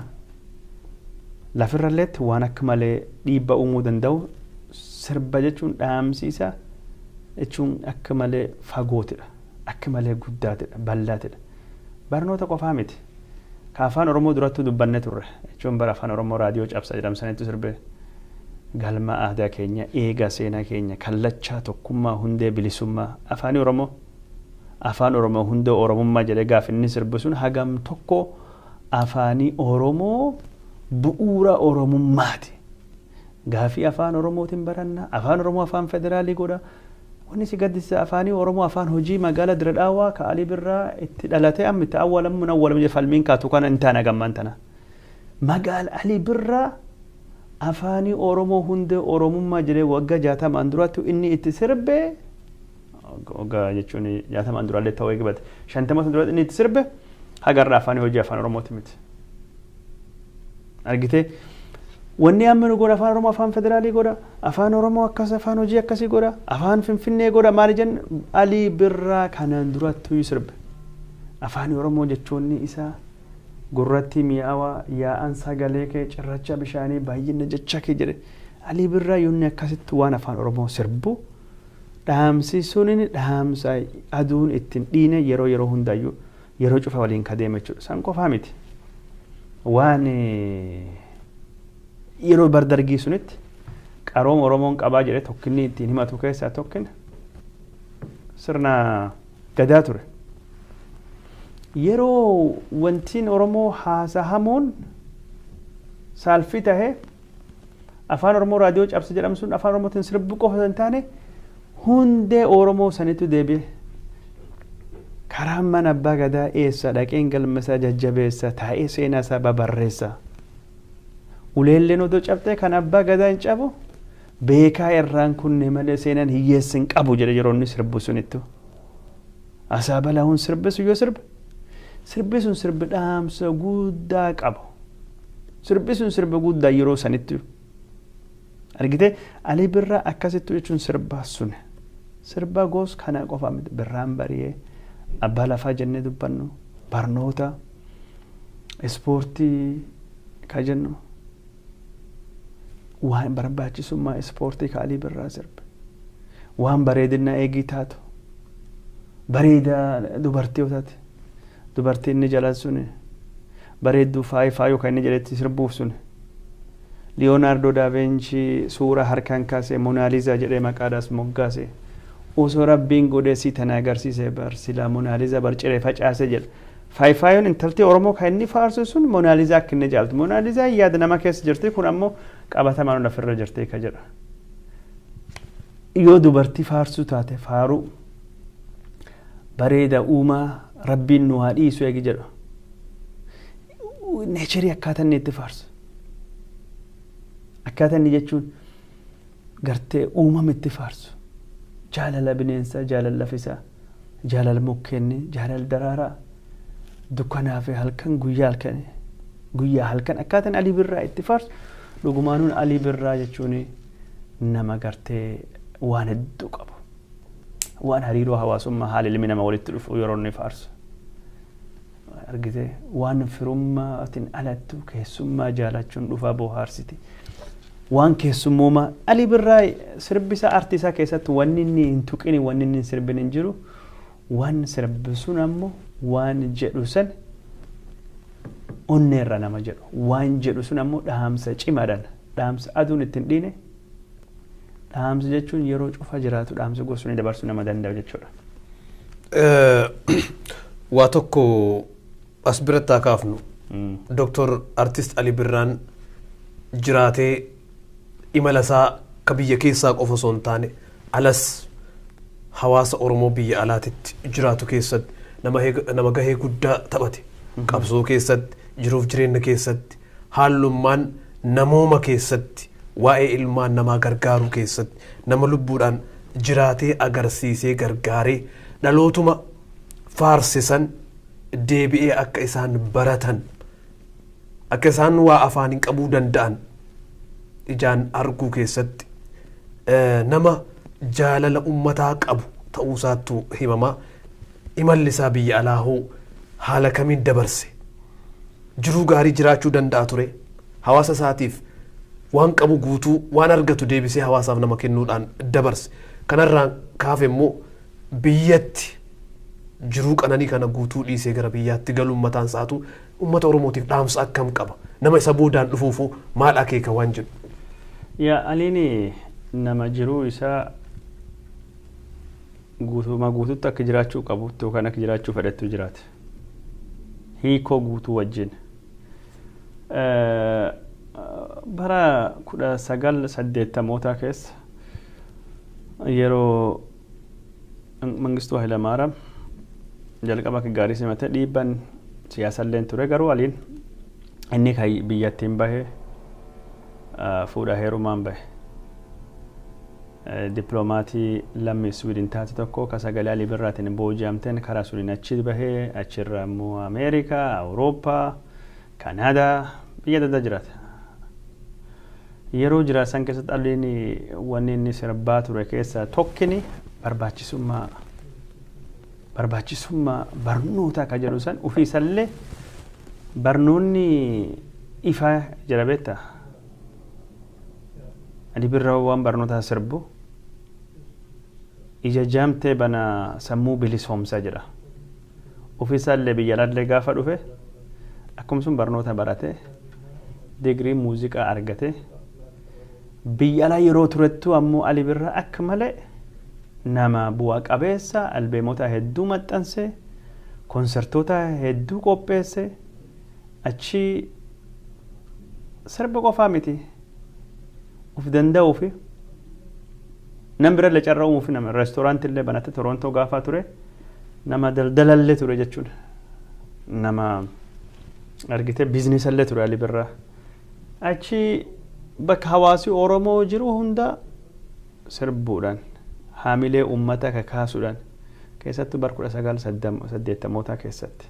lafirralleetti waan akka malee dhiibba uumuu danda'u sirba jechuun dhaamsi isaa jechuun akka malee fagootidha akka malee guddaatidha bal'aatidha. Barnoota qofaa miti. Ka afaan Oromoo durattuu dubbanne turre jechuun bara afaan Oromoo raadiyoo cabsa jedhamu sanitti sirbe galma aadaa keenya eegaa seenaa keenya kallachaa tokkummaa hundee bilisummaa afaanii Oromoo afaan Oromoo hundee Oromummaa jedhee gaaf inni sirbu sun hagam tokko afaanii Oromoo bu'uura Oromummaati. Gaafii afaan Oromootiin baranna afaan Oromoo afaan federaalii godha. Wanni si gaddisiisa afaanii Oromoo afaan hojii magaala Dirre Dhaawaa ka Alii Birraa itti dhalatee amma itti awwaalamu hin awwaalamu jedhe falmiin kaatu kana hin taane hagammaan tana. Magaala Alii Birraa afaanii Oromoo hundee Oromummaa jedhee waggaa 60n duratti inni itti sirbe waggaa jechuun 60n duraallee ta'uu eegbate 50 duratti inni itti sirbe hagarra afaanii hojii afaan Oromooti miti. Argitee wanni amma nu godha afaan Oromoo afaan federaalii godha afaan Oromoo akkas afaan hojii akkasii godha afaan Finfinnee godha maali jenna Alii Birraa kanaan durattuu sirbe. Afaan Oromoo jechoonni isaa gurratti mi'aawaa yaa'an sagalee kee cirracha bishaanii baay'ina jecha kee jedhe Alii Birraa yoonni akkasitti waan afaan Oromoo sirbu dhaamsi sunin dhaamsa aduun ittiin dhiine yeroo yeroo hundaayyuu yeroo cufa waliin ka deema jechuudha. San qofaa miti. Waan yeroo bardargii sunitti qarooma Oromoon qabaa jedhe tokkinni ittiin himatu keessaa tokkin sirna gadaa ture. Yeroo wantiin Oromoo haasahamuun saalfii tahee afaan Oromoo raadiyoo cabse jedhamu sun afaan Oromootiin sirbu qofa hin taane hundee Oromoo sanitu deebi'e. Karaan mana abbaa gadaa eessa dhaqeen galma isaa jajjabeessa taa'ee seenaa isaa babarreessa. Uleelleen odoo cabxee kan abbaa gadaa hin cabu beekaa irraan kunne malee seenaan hiyyeessi hin qabu jedhe yeroo inni sirbu sunittu. Asaa balahuun sirbe sun yoo sirbe sirbi sun sirbi dhaamsa guddaa qabu. Sirbi sun sirba guddaa yeroo sanitti argite Alii Birraa akkasittu jechuun sirbaa sun sirba goos kana qofa miti birraan bari'ee abbaa lafaa jennee dubbannu barnoota ispoortii ka jennu waan barbaachisummaa ispoortii ka Alii Birraa sirbe waan bareedinaa eegii taatu bareeda dubartii yoo taate dubartii inni jalaan sun bareedduu faayi faayuu kan inni jedhetti sirbuuf sun Liyonaardoo Daavinchii suura harkaan kaasee Monaalizaa jedhee maqaadhaas moggaase Osoo Rabbiin godhee si tana agarsiise bar silaa Monaaliza bar ciree facaase jedha. Faayifaayoon intalti Oromoo kan inni faarsu sun Monaalizaa akka inni jaaltu. Monaalizaan yaada nama keessa jirti, kun ammoo qabatamaan lafirra jirti ka jedha. Yoo dubartii faarsuu taate, faaruu bareeda uumaa Rabbiin nu haa dhiisu eegi jedha. Nature akkaataa inni itti faarsu. Akkaataa inni jechuun gartee uumama itti faarsu. Jaalala bineensaa, jaalala lafisaa, jaalala mukkeenni, jaalala daraaraa, dukkanaa fi halkan, guyyaa halkan, guyyaa halkan akkaataan Alii Birraa itti faarsu, dhugumaanuun Alii Birraa jechuun nama gartee waan hedduu qabu. Waan hariiroo hawaasummaa, haala ilmi nama walitti dhufu yeroo inni faarsu. Argitee, waan firummaatiin alattu keessummaa jaalachuun dhufaa bohaarsiti. Waan keessummummaa Alii Birraa sirbi isaa, aartii isaa keessatti wanni inni hin tuqini, wanni inni hin sirbin hin jiru. Waan sirbi sun ammoo waan jedhu san onneerra nama jedhu. Waan jedhu sun ammoo dhaamsa cimaadhaan, dhaamsa aduun ittiin dhiine, dhaamsa jechuun yeroo cufa jiraatu, dhaamsa gosuun dabarsuu nama danda'u jechuudha. Waa tokko as biratti haa kaafnu. Dooktor Artist Ali Birraan jiraatee imala isaa ka biyya keessaa qofa osoo hin taane alas hawaasa Oromoo biyya alaatitti jiraatu keessatti nama gahee guddaa taphate. Qabsoo keessatti, jiruuf jireenya keessatti, haallummaan namooma keessatti, waa'ee ilmaan namaa gargaaruu keessatti nama lubbuudhaan jiraatee agarsiisee gargaaree dhalootuma faarsisan deebi'ee akka isaan baratan, akka isaan waa afaaniin qabuu danda'an ijaan arguu keessatti nama jaalala ummataa qabu ta'uusaattu himamaa. Imalli isaa biyya alaa hoo haala kamiin dabarse? Jiruu gaarii jiraachuu danda'a ture. Hawaasa isaatiif waan qabu guutuu, waan argatu deebisee hawaasaaf nama kennuudhaan dabarse. Kanarraan kaafe immoo biyyatti jiruu qananii kana guutuu dhiisee gara biyyaatti galuun mataan isaatu uummata Oromootiif dhaamsa akkam qaba? Nama isa boodaan dhufuufuu maal akeeka waan jedhu? Yaa, Aliin nama jiruu isaa guutumaa guututti akka jiraachuu qabutti yookaan akka jiraachuu fedhettu jiraate. Hiikoo guutuu wajjin. Bara 1980mootaa keessa yeroo Mangistuu Hayilamaariyaam jalqaba akka gaarii simate, dhiibban siyaasalleen ture, garuu Aliin inni kan biyyattiin bahe fuudha heerumaan bahe. Dippiloomatii lammii Swiidin taate tokko ka sagalee Alii Birraatiin booji'amteen karaa suniin achi bahee, achirra immoo Ameerikaa, Awurooppaa, Kanaadaa, biyya adda addaa jiraate. Yeroo jiraatan keessatti Aliin wanni inni sirbaa ture keessaa tokkini barbaachisummaa barnootaa ka jedhu san ofiisallee barnoonni ifaa jira beektaa. Ali Birraa waan barnootaa sirbu, ija jaamtee bana, sammuu bilisoomsa jedha. Ofiisaallee biyya alallee gaafa dhufe akkuma sun barnoota barate, digirii muuziqaa argate. Biyya alaa yeroo turettu ammoo Ali Birraa akka malee nama bu'aa qabeessa, albeemota hedduu maxxanse, konsertoota hedduu qopheesse. Achi sirba qofaa miti, uf danda'uu fi nam birallee carraa uumuu fi nama reestooraantii illee banate. Torontoo gaafaa ture nama daldalallee ture jechuudha. Nama argite biizinesallee ture Ali Birraa. Achi bakka hawaasi Oromoo jiru hunda sirbuudhaan haamilee uummata kakaasuudhaan, keessattuu bara 1980mootaa keessatti,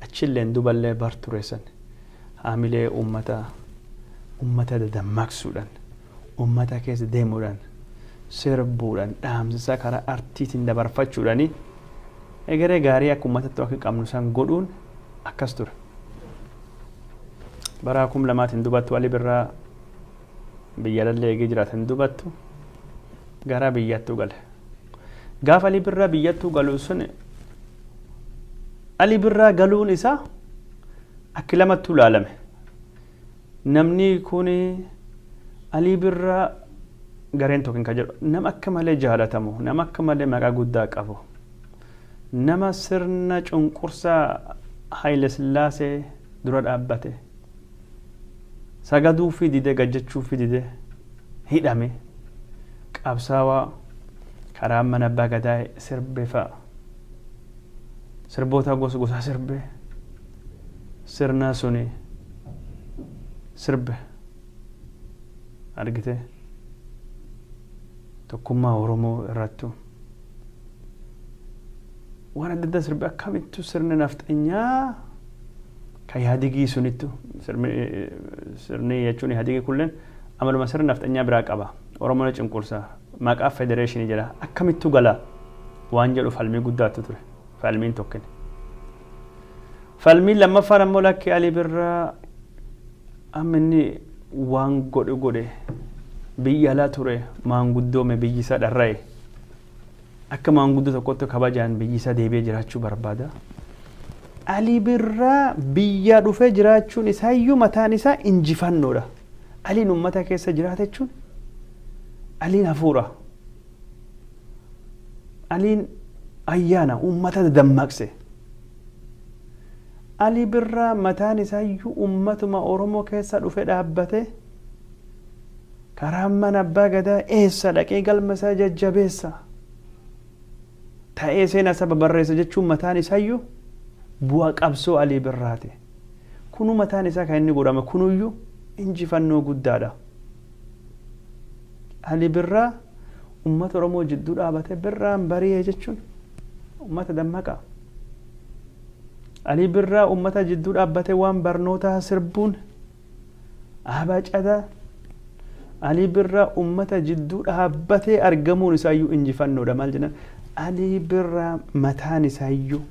achilleen duballee bar ture san haamilee uummata dadammaqsuudhaan, uummata keessa deemuudhaan, sirbuudhaan, dhaamsa karaa artiitiin dabarfachuudhaani egeree gaarii akka uummatatti akka qabnu san godhuun akkas ture. Bara 2000tiin dubattu Ali Birraa biyya lallee eegee jiraatan dubattu gara biyyattuu gale. Gaafa Ali Birraa biyyattuu galu sun, Ali Birraa galuun isaa akki lamattuu ilaalame. Namni kun Alii Birraa Gareen tokko kan jedhu nama akka malee jaalatamu, nama akka malee maqaa guddaa qabu, nama sirna cunqursaa Haayile Sillaasee dura dhaabbate, sagaduu fi didee, gajjachuu fi didee hidhame, qabsaawaa karaa mana abbaa gadaa sirbe fa'a, sirboota gosa gosaa sirbe, sirna suni sirbe argite, tokkummaa Oromoo irrattu waan adda addaa sirbe. Akkamittu sirni nafxanyaa ka Yaadigii sunittu, sirni jechuun Yaadigii kulleen amaluma sirni nafxanyaa biraa qaba, Oromoon cunqursa, maqaa federeeshinii jedha, akkamittu gala waan jedhu falmii guddaatu ture. Falmiin tokkin. Falmiin lammaffaan ammoo lakki, Alii Birraa amma inni waan godhe godhe, biyya alaa ture, maanguddoome, biyyi isaa dharra'e, akka maanguddoo tokkotti kabajaan biyyi isaa deebi'ee jiraachuu barbaada. Alii Birraa biyya dhufee jiraachuun isaayyuu mataan isaa injifannoodha. Aliin uummata keessa jiraata jechuun Aliin hafuura. Aliin ayyaana uummata dadammaqse. Alii Birraa mataan isaayyuu uummatuma Oromoo keessa dhufe dhaabbate, karaa mana abbaa gadaa eessa dhaqee galma isaa jajjabeessa ta'ee seenaa saba barreessa jechuun mataan isaayyuu bu'a qabsoo Alii Birraati. Kunu mataan isaa kan inni godhame kunuyyuu injifannoo guddaadha. Alii Birraa uummata Oromoo jidduu dhaabate, birraan bari'ee jechuun uummata dammaqaa. Alii Birraa uummata jidduu dhaabbate waan barnootaa sirbuun abacadaa. Alii Birraa uummata jidduu dhaabbatee argamuun isaayyuu injifannoodha. Maal jennaan, Alii Birraa mataan isaayyuu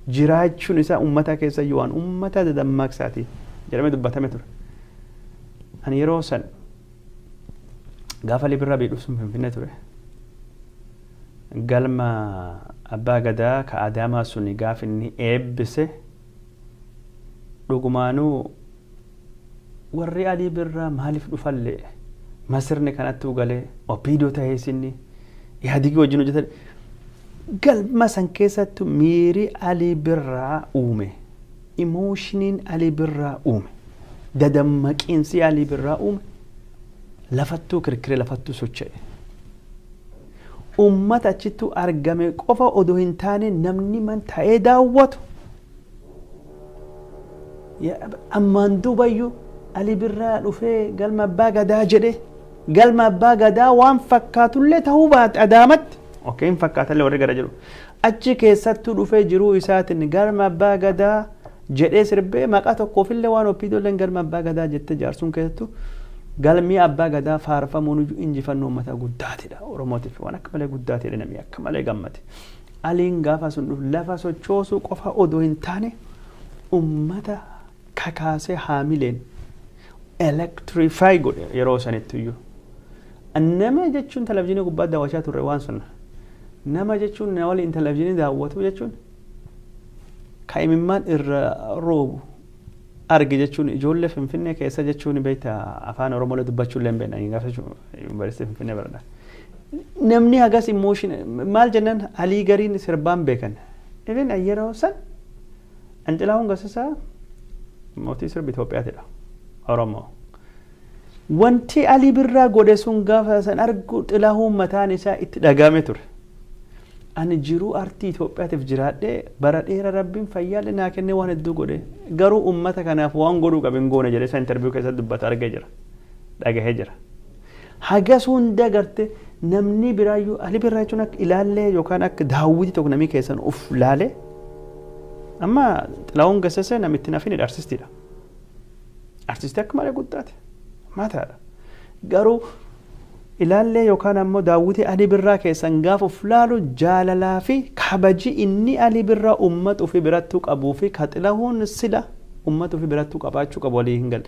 jiraachuun isaa uummata keessa waan uummata dadammaqsaati jedhamee dubbatame ture. Ani yeroo san gaafa Alii Birraa biyya dhufsuun Finfinnee ture. Galma abbaa gadaa ka Adaamaa suni gaaf inni eebbise, dhugumaanuu warri Alii Birraa maaliif dhufallee masirni kanattuu galee OPDO ta'ee sinni Ihaadigii wajjin hojjetan, galma san keessattu miiri Alii Birraa uume, emotioniin Alii Birraa uume, dadammaqiinsi Alii Birraa uume lafattuu kirkiree lafattuu socho'e. Ummata achittuu argame qofa odoo hin taane, namni man ta'ee daawwatu ammaan duubayyuu Ali Birraa dhufee galma abbaa gadaa jedhe, galma abbaa gadaa waan fakkaatullee ta'uu baate Adaamatti, okay, hin fakkaatallee warri gara jedhu, achi keessattuu dhufee jiruu isaatiin galma abbaa gadaa jedhee sirbee, maqaa tokkoofillee waan OPDOlleen galma abbaa gadaa jettee jaarsuun keessattuu galmi abbaa gadaa faarfamuun injifannoo uummata guddaatidha. Oromootiif waan akka malee guddaatidha, namni akka malee gammade. Aliin gaafa sun dhufu lafa sochoosuu qofa odoo hin taane, ummata kakaasee haamileen electrify godhe yeroo sanitti iyyuu. Nama jechuun televizyiinii gubbaa daawwachaa turre waan sun. Nama jechuun na waliin televizyiinii daawwatu jechuun ka imimmaan irra roobu arge jechuun, ijoollee Finfinnee keessa jechuun beekta, afaan Oromoo dubbachuu illee hin beekna gaafa yuunivarsiitii Finfinnee baradha. Namni hagas emotion maal jennaan, Alii gariin sirbaan beekan. Even yeroo san Xilahuun Gassassaa mootii sirba Itoophiyaatidha. Oromoo. Wanti Alii Birraa godhe sun gaafa san argu Xilahuun mataan isaa itti dhagahame ture. Ani jiruu artii Itoophiyaatiif jiraadhee bara dheeraa rabbiin fayyaalee naa kennee waan hedduu godhe, garuu uummata kanaaf waan godhuu qabu hin goone jedhee isa interview keessatti dubbata argee jira. Dhagahee jira. Hagas hunda garte namni biraayyuu Ali Birraa jechuun akka ilaallee yookaan akka daawwitii tokko namni keessan uf laale, amma Xilahuun Gassasee namitti nafini artistiidha. Artistii akka malee guddaate mataadha. Garuu ilaallee yookaan ammoo daawwitii Alii Birraa keessan gaafa uf laalu, jaalalaa fi kabaji inni Alii Birraa uummata ofii birattuu qabuu fi ka Xilahuun sila uummata ofii birattuu qabaachuu qabu walii hin galle.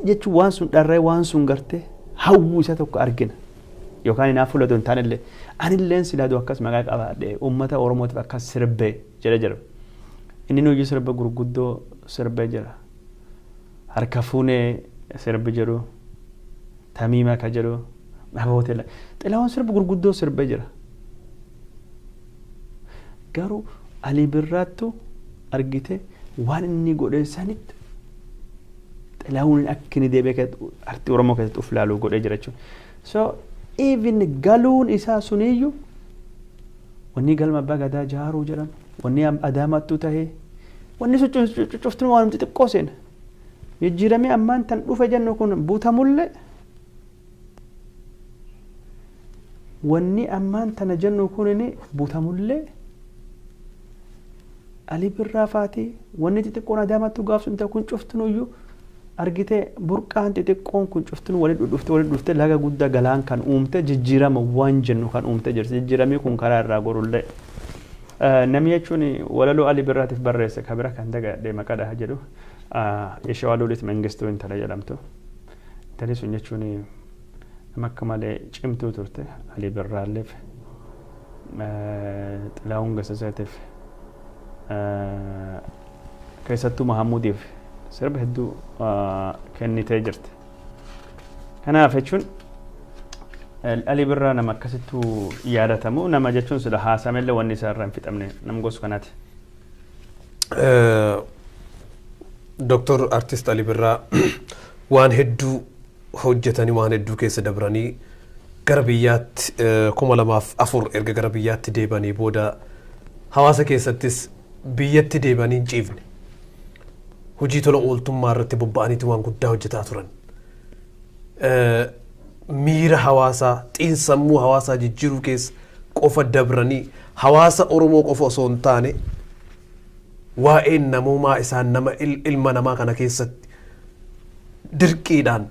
Jechuun waan sun dharree waan sun garte hawwuu isa tokko argina. Yookaan hinaaffuu ladoo hin taanellee anilleen silaa akkas maqaa qabaadhe uummata Oromootiif akkas sirbee jedhe jira. Inni nuyyuu sirba gurguddoo sirbee jira. Harka fuunee sirbi jedhu, tamiima ka jedhu, Ababoo Xilahuun sirba gurguddoo sirbee jira. Garuu Alii Birraattu argite waan inni godhe sanitti Xilahuun akka inni deebi'ee artii Oromoo keessatti uf laaluu godhee jira jechuudha. So even galuun isaa suniyyuu, wanni galma abbaa gadaa jaaruu jedhan, wanni Adaamattuu tahee, wanni cuftinu waan xixiqqoo seena. Jijjiiramee ammaan tan dhufe jennu kun buutamullee, wanni ammaan tana jennu kun buutamullee, Alii Birraa faatii wanni xixiqqoon Adaamattuu gaaf sun ta'e kun cuftinuyyuu argitee burqaan xixiqqoon kun cuftinuu walitti dhufte, walitti dhufte laga guddaa galaan kan uumte, jijjiirama waan jennu kan uumte jirti. Jijjiiramii kun karaa irraa gorullee. Namni jechuun walaloo Alii Birraatiif barreesse kabira kan dagadhee maqaadha jedhu, Yeshawaa Luulit Mengistuu intala jedhamtu. Intalli sun jechuun nama akka malee cimtuu turte. Alii Birraalleef, Xilahuun Gasaseetiif, keessattuu Mahamuudiif sirba hedduu kennitee jirti. Kanaaf jechuun Alii Birraa nama akkasittuu yaadatamu, nama jechuun sila haasamellee wanni isaa irraa hin fixamne, nama gosa kanaati. Dooktor Artist Alii Birraa waan hedduu hojjetanii, waan hedduu keessa dabranii gara biyyaatti 2004 erga gara biyyaatti deebanii booda hawaasa keessattis biyyatti deebanii hin ciifne. Hojii tola ooltummaa irratti bobba'aniiti waan guddaa hojjetaa turan. Miira hawaasaa, xiinsammuu hawaasaa jijjiiruu keessa qofa dabranii, hawaasa Oromoo qofa osoo hin taane waa'een namoomaa isaan nama ilma namaa kana keessatti dirqiidhaan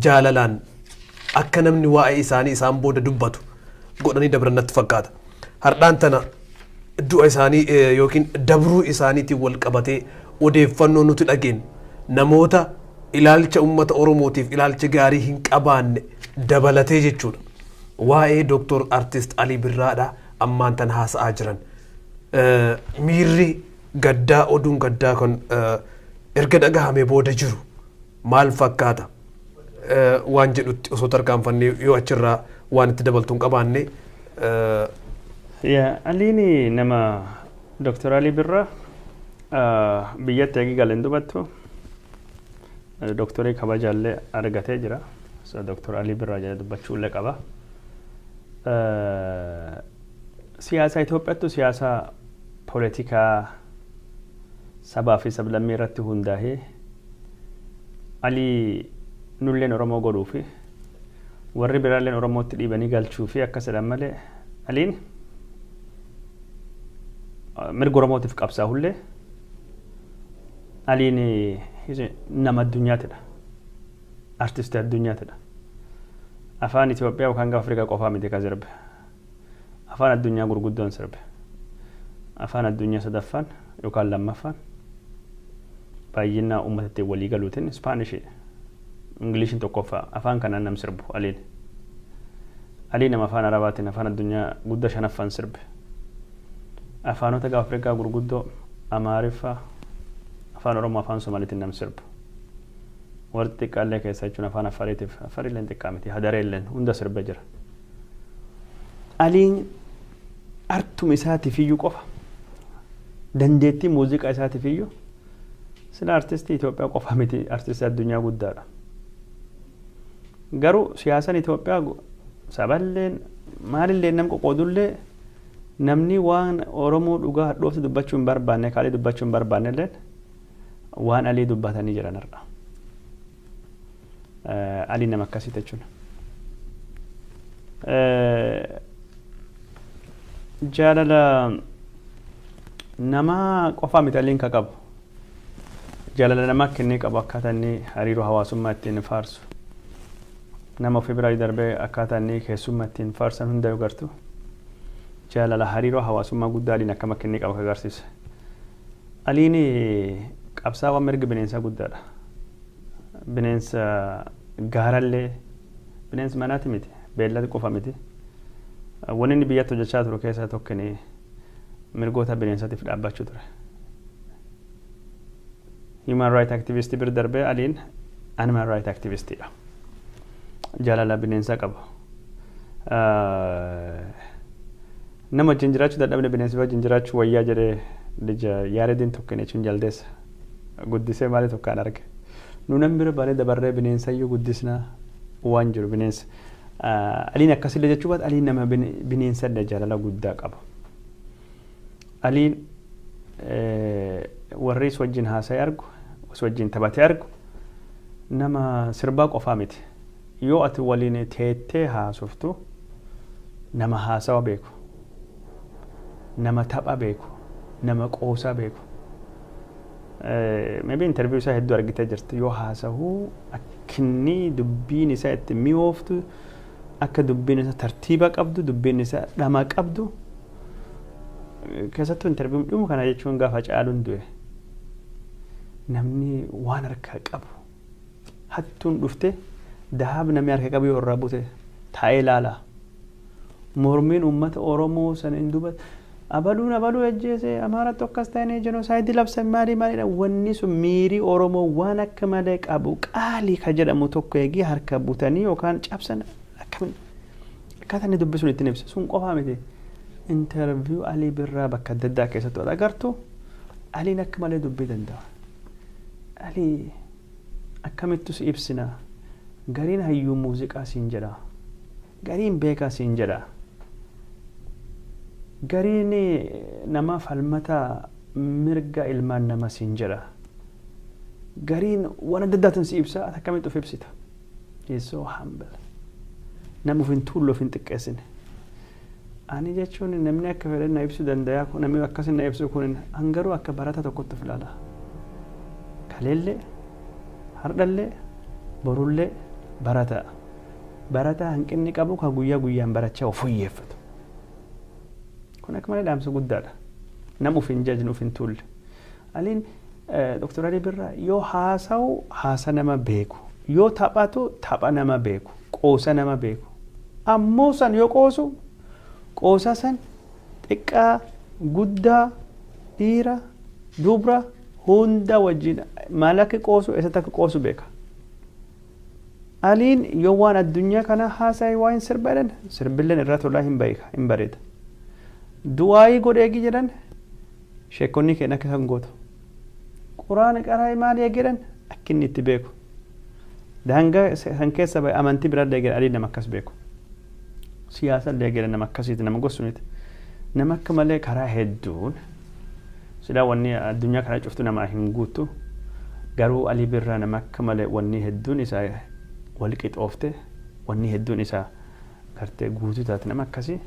jaalalaan akka namni waa'ee isaanii isaan booda dubbatu godhanii dabran natti fakkaata. Hardhaan tana du'a isaanii yookiin dabruu isaaniitiin wal qabatee odeeffannoo nuti dhageenyu namoota ilaalcha uummata Oromootiif ilaalcha gaarii hin qabaanne dabalatee jechuudha. Waa'ee Dooktor Artist Alii Birraadha ammaan tan haasa'aa jiran. Miirri gaddaa, oduun gaddaa kan erga dhagahame booda jiru maal fakkaata waan jedhutti osoo tarkaanfannee, yoo achirraa waan itti dabaltu hin qabaanne. Aliin nama, Dooktor Alii Birraa biyyatti eegi galeen dubattu dooktorii kabajaallee argatee jira. So Dooktor Alii Birraa jedhee dubbachuullee qaba. Siyaasa Itoophiyaattu siyaasa poolitikaa sabaa fi sablammii irratti hundaa'ee Alii nulleen Oromoo godhuu fi warri biraalleen Oromootti dhiibanii galchuu fi akkas jedhan malee, Aliin mirga Oromootiif qabsaa'ullee Aliin nama addunyaatidha. Artistii addunyaatidha. Afaan Itoophiyaa yookaan gaafa Afrikaa qofaa miti ka sirbe. Afaan addunyaa gurguddoon sirbe. Afaan addunyaa sadaffaan yookaan lammaffaan baay'ina uummata ittiin walii galuutiin Ispaanishii. Ingiliishiin tokkoffaa, afaan kanaan nam sirbu Aliin. Alii nama afaan Arabaatiin afaan addunyaa guddaa shanaffaan sirbe. Afaanota gaafa Afrikaa gurguddoo Amaariffaa, afaan Oromoo, afaan Somaaliitiin nam sirbu. Warri xixiqqaallee keessa jechuun afaan Affaariitiif, Affaariilleen xiqqaa miti, Hadareelleen hunda sirbee jira. Aliin artuma isaatiif iyyuu qofa, dandeettii muuziqaa isaatiif iyyuu sila artistii Itoophiyaa qofa miti, artistii addunyaa guddaadha. Garuu siyaasaan Itoophiyaa saballeen maalillee nam qoqoodullee, namni waan Oromoo dhugaa hadhooftu dubbachuu hin barbaanne, kaalii dubbachuu hin barbaanne illeen waan Alii dubbatanii jiran har'a. Alii nama akkasii jechuudha. Jaalala namaa qofaa miti Aliin ka qabu. Jaalala namaa kennee qabu, akkaataa inni hariiroo hawaasummaa ittiin faarsu. Nama ofii biraa darbee akkaataa inni keessummaa ittiin faarsan hunda yoo gartu, jaalala hariiroo hawaasummaa guddaa Aliin akkam akka inni qabu agarsiisa. Aliin qabsaawaa mirga bineensaa guddaadha. Bineensa gaarallee, bineensa manaati miti, beellada qofa miti. Wanni inni biyyatti hojjechaa ture keessaa tokko mirgoota bineensaatiif dhaabbachuu ture. Human right activist bira darbee Aliin animal right activistiidha. Jaalala bineensaa qaba. Nama wajjin jiraachuu dadhabne bineensi wajjin jiraachuu wayyaa jedhee lija Yaareediin tokko jechuun jaldeessa. Guddisee maali tokkaan arge. Nu nan bira baanee dabarree bineensayyuu guddisnaa waan jiru bineensa. Aliin akkasillee jechuu baate, Aliin nama bineensallee jaalala guddaa qaba. Aliin warri is wajjin haasa'ee argu, is wajjin taphatee argu, nama sirbaa qofaa miti. Yoo ati waliin teettee haasoftu, nama haasawa beeku, nama tapha beeku, nama qoosaa beeku. Maybe interview isaa hedduu argitee jirti. Yoo haasahuu akkinni dubbiin isaa itti mi'ooftu, akka dubbiin isaa tartiiba qabdu, dubbiin isaa dhama qabdu. Keessattuu interview dhumu kana jechuun gaafa Caaluun du'e. Namni waan harkaa qabu hattuun dhufte dahaab namni harka qabu yoo irraa bute taa'ee ilaala. Mormiin uummata Oromoo sana hin dubbatu. Abaluun abaluu ajjeese, Amaaratti akkas ta'anii genocide labsan, maali maalidha, wanni sun miirii Oromoo waan akka malee qabu qaalii ka jedhamu tokko eegii harka butanii yookaan cabsan akkamiin akkaataa inni dubbisuun ittiin ibsa sun qofaa miti. Interview Alii Birraa bakka adda addaa keessatti wal agartu, Aliin akka malee dubbii danda'a. Alii akkamittu si ibsina? Gariin hayyuu muuziqaa siin jedha. Gariin beekaa siin jedha. Gariin nama falmata mirga ilmaan nama siin jedha. Gariin waan adda addaatiin si ibsa, ati akkamitti of ibsita? He is so humble. Nama of hin tuullu, of hin xiqqeessine. Ani jechuun namni akka fedhan na ibsuu danda'a, namni akkasin na ibsu kun hangaruu akka barata tokkotti of ilaala. Kaleellee, hardhallee, borullee barataa. Barataa hanqinni qabu kan guyyaa guyyaan barachaa of fooyyeffatu. Kun akka malee dhaamsa guddaadha. Nama of hin jajne, of hin tuulle. Aliin, Dr. Alii Birraa, yoo haasa'u haasa nama beeku. Yoo taphatu tapha nama beeku. Qoosa nama beeku. Ammoo san yoo qoosu qoosa san xiqqaa, guddaa, dhiira, dubra hunda wajjin maal akka qoosu, eessatti akka qoosu beeka. Aliin yoo waan addunyaa kana haasa'e, waa hin sirba jedhan, sirbilleen irraa tolaa hin beeka, hin bareeda. Du'aayii godheegi jedhan, sheekonni keenya akka isaan gootu. Quraana qaraa maal eegi jedhan, akka inni itti beeku. Daangaa san keessa bahe amantii biraallee eegedhan, Aliin nama akkas beeku. Siyaasa illee eegedhan, nama akkasiiti, nama gosuuniti. Nama akka malee karaa hedduun silaa wanni addunyaa kana cuftu nama hin guuttu. Garuu Alii Birraa nama akka malee wanni hedduun isaa wal qixoofte, wanni hedduun isaa gartee guutuu taate, nama akkasii,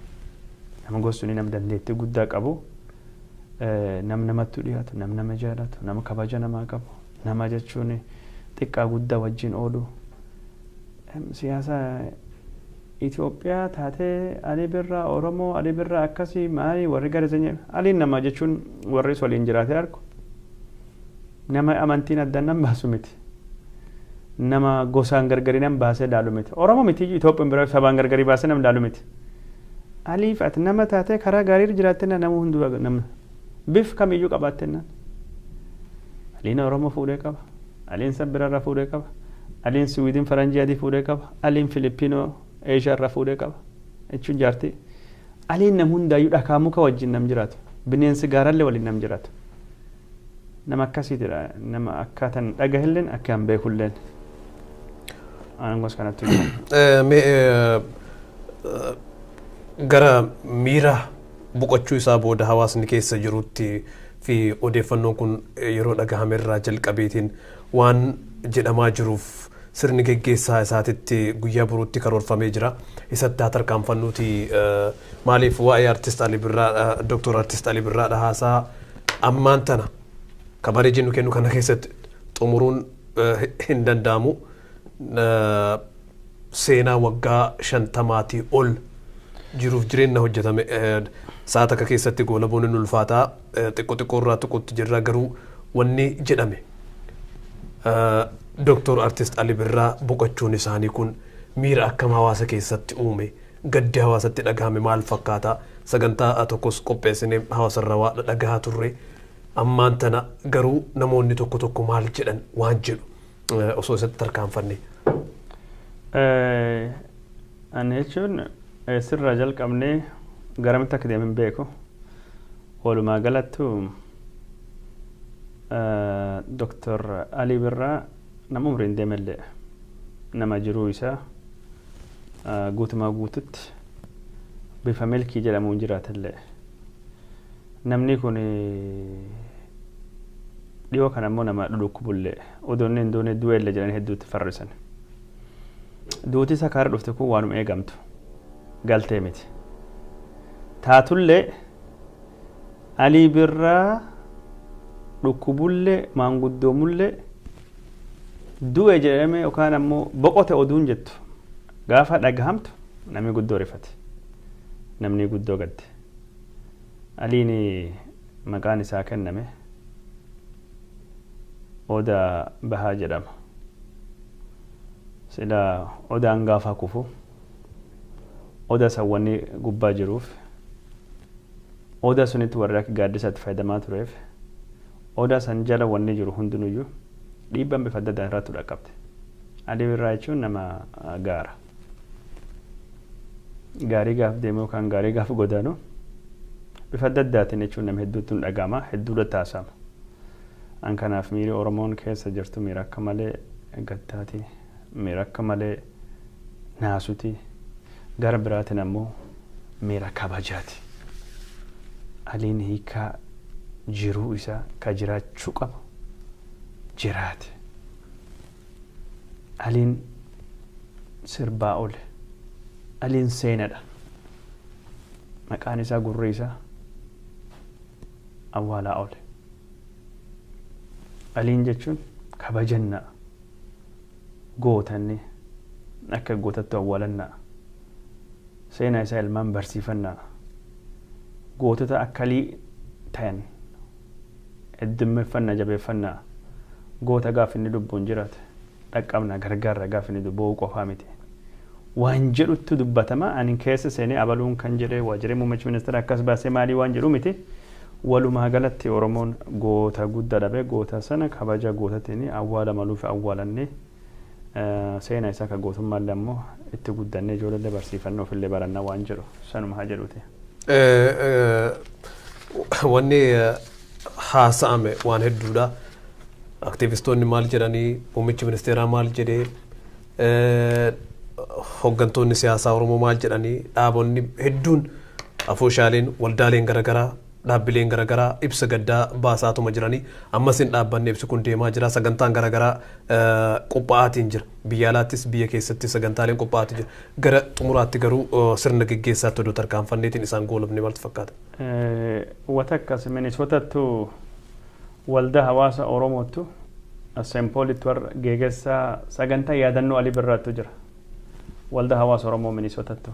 nama gosuuni, nama dandeettii guddaa qabu, nam namatti dhiyaatu, nam nama jaalatu, nama kabaja namaa qabu, nama jechuun xiqqaa guddaa wajjin oolu. Siyaasa Itoophiyaa taatee Alii Birraa Oromoo, Alii Birraa akkasii maali, warri gara Aliin nama jechuun warri waliin jiraatee argu nama amantiin addaan nan baasu miti. Nama gosaan gargarii nan baasee laalu miti. Oromoo miti, Itoophiyaan bira sabaan gargarii baasee nam laalu miti. Aliif ati nama taatee karaa gaarii jiraatte nama hunduu nama bif kamiyyuu qabaatte naan. Aliin Oromoo fuudhee qaba. Aliin Sabbirarraa fuudhee qaba. Aliin Siwiidin faranjii adii fuudhee qaba. Aliin Filippinoo Eeshiyaarraa fuudhee qaba. Jechuun jaartii. Aliin nam hundaayyuu dhakaa muka wajjin nam jiraatu. Bineensi gaarallee waliin nam jiraatu. Nama akkasiitidha. Nama akkaataan dhagahilleen akka hin beekulleen. Aangos kanatti jira. Gara miira boqochuu isaa booda hawaasni keessa jirutti fi odeeffannoon kun yeroo dhagahame irraa jalqabeetiin waan jedhamaa jiruuf, sirni geggeessaa isaatitti guyyaa boruutti karoorfamee jira. Isatti haa tarkaanfannuuti, maaliif waa'ee artist Alii Birraa, Dooktor Artist Alii Birraa haasaa ammaan tana kabaree jennu kennu kana keessatti xumuruun hin danda'amu. Seenaa waggaa 50-tii ol jiruuf jireenya hojjetame sa'a takka keessatti goolabuun hin ulfaataa, xiqqoo xiqqoo irraa tuquutti jirra. Garuu wanni jedhame, Dooktor Artist Ali Birraa boqochuun isaanii kun miira akkam hawaasa keessatti uume? Gaddi hawaasatti dhagahame maal fakkaata? Sagantaa tokkos qopheessinee hawaasarraa waa dhagahaa turre. Ammaan tana garuu namoonni tokko tokko maal jedhan waan jedhu osoo isatti tarkaanfanne. Ani jechuun Sirraa jalqabnee garamitti akka deemin beeku. Walumaa galattu Dr. Alii Birraa nama umriin deemellee nama jiruu isaa guutumaa guututti bifa milkii jedhamuun jiraatellee. Namni kun dhiyoo kana immoo nama dhudhukkubullee odoo inni hin duune du'eellee jedhanii hedduutti farrisan. Duuti isa kaara dhufte kun waanuma eegamtu galtee miti. Taatullee Alii Birraa dhukkubullee maanguddoomullee du'e jedhamee yookaan ammoo boqote oduun jettu gaafa dhagahamtu namni guddoo rifate. Namni guddoo gadde. Aliin maqaan isaa kenname Odaa Bahaa jedhama. Sila odaan gaafa kufu oda san wanni gubbaa jiruuf oda sunitti warri akka gaaddisaatti fayyadamaa tureef oda san jala wanni jiru hundinuyyuu dhiibbaan bifa adda addaan irratti dhaqqabde. Alii Birraa jechuun nama gaara. Gaarii gaaf deemu yookaan gaarii gaaf godaanu bifa adda addaatiin jechuun nama hedduutti nu dhaga'ama, hedduudhatti haasa'ama. An kanaaf miiri Oromoon keessa jirtu miira akka malee gaddaati, miira akka malee naasuti, gara biraatiin ammoo miira kabajaati. Aliin hiikaa jiruu isaa ka jiraachuu qabu jiraate. Aliin sirbaa oole. Aliin seenadha. Maqaan isaa gurri isaa awwaalaa oole. Aliin jechuun kabajannaa gootanni akka gootattu awwaalannaa seenaa isaa ilmaan barsiifannaa gootota akka Alii tayan heddummeeffannaa jabeeffannaa goota gaaf inni lubbuun jiraate dhaqqabna gargaarra gaaf inni boo'uu qofaa miti. Waan jedhuttu dubbatama ani keessa seenee abaluun kan jedhee waajjirri muummichi ministeera akkas baasee maalii waan jedhu miti. Walumaa galatti Oromoon goota guddaa dhabe goota sana kabaja gootatiin awwaala maluuf awwaalannee seenaa isaa ka gootummaallee ammoo itti guddannee ijoollee barsiifannee ofillee barannaa waan jedhu sanuma haa jedhuuti. Wanni haasa'ame waan hedduudha. Aktiivistoonni maal jedhanii, muummichi ministeeraa maal jedhee, hooggantoonni siyaasaa Oromoo maal jedhanii, dhaabonni hedduun afooshaaleen, waldaaleen garaagaraa, dhaabbileen garaagaraa ibsa gaddaa baasaatuma jiranii ammas hin dhaabbanne ibsi kun deemaa jira. Sagantaan garaagaraa qophaa'aatiin jira. Biyya alaattis biyya keessatti sagantaaleen qophaa'aatiin jira. Gara xumuraatti garuu sirna geggeessaatti odoo tarkaanfanneetiin isaan goolabne maaltu fakkaata? Wata akkas Minisootattu waldaa hawaasa Oromoottu St. Paulitti warra geegessaa sagantaa yaadannoo Alii Birraattu jira. Waldaa hawaasa Oromoo Minisootattu.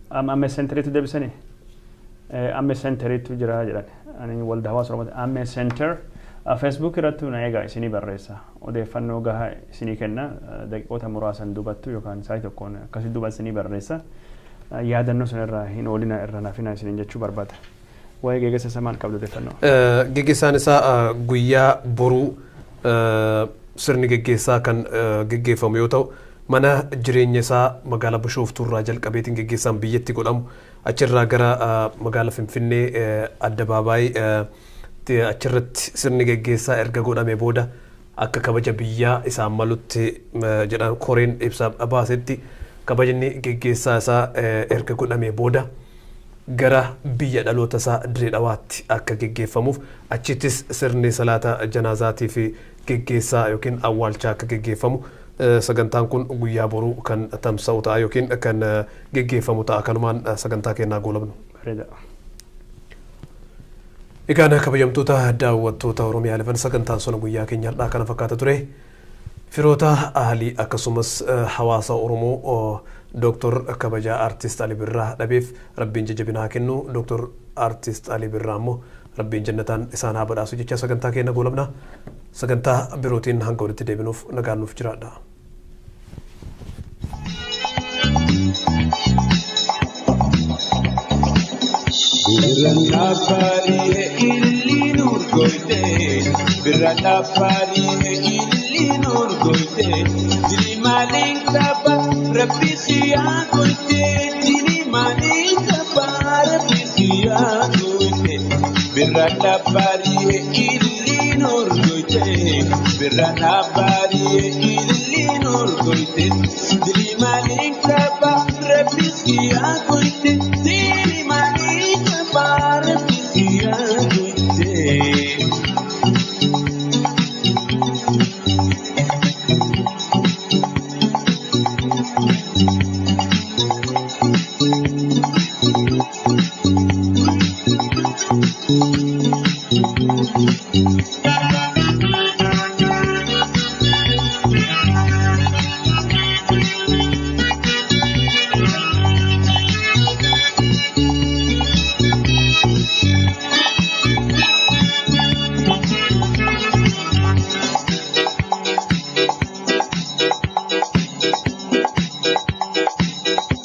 Amme Centeriitu deebisanii? Amme Centeriitu jira jedhan. Ani waldaa hawaasa Oromoo Amme Center Facebook irratti na eegaa isinii barreessa. Odeeffannoo gahaa isinii kenna. Daqiiqoota muraasan dubattu yookaan sa'aatii tokkoon akkasii duuba isinii barreessa. Yaadannoo sana irraa hin oolina irra nafina isiniin jechuu barbaada. Waa'ee geegessa isaa maal qabdu odeeffannoo? Geggeessaan isaa guyyaa boruu sirni geggeessaa kan geggeeffamu yoo ta'u mana jireenya isaa magaalaa Bishooftuu irraa jalqabeetiin geggeessaan biyyatti godhamu achirraa gara magaalaa Finfinnee addabaabaayii achirratti sirni geggeessaa erga godhame booda akka kabaja biyyaa isaan malutti jedhan koreen ibsa baasetti kabajni geggeessaa isaa erga godhame booda gara biyya dhaloota isaa Dirree Dhawaatti akka geggeeffamuuf achittis sirni salaata janaazaatii fi geggeessaa yookiin awwaalchaa akka geggeeffamu sagantaan kun guyyaa boruu kan tamsa'u ta'a yookiin kan geggeeffamu ta'a kanumaan sagantaa kennaa goolabnu. Bareeda. Egaan kabajamtoota daawwattoota Oromiyaa 11 sagantaan sona guyyaa keenya har'aa kana fakkaata ture. Firoota Ahalii akkasumas hawaasa Oromoo Dooktor kabajaa Artist Ali Birraa dhabeef Rabbiin jajjabina haa kennu. Dooktor Artist Ali Birraa immoo Rabbiin jannataan isaan haa badhaasu jecha sagantaa keenya goolabna. Sagantaa birootiin hanga walitti deebinuuf nagaan nuuf jiraadha. Birraan dhaabbaanii illi nuur goyte birraan dhaabbaanii illi nuur goyte jilimaaliin qaba. Rabbi siyaa goyte dili maaliin qabaa rabbi siyaa goyte birra dhaabbaariye illiin orgoyte birra dhaabbaariye illiin orgoyte dili maaliin qabaa rabbi siyaa goyte dili maaliin qabaa rabbi siyaa goyte.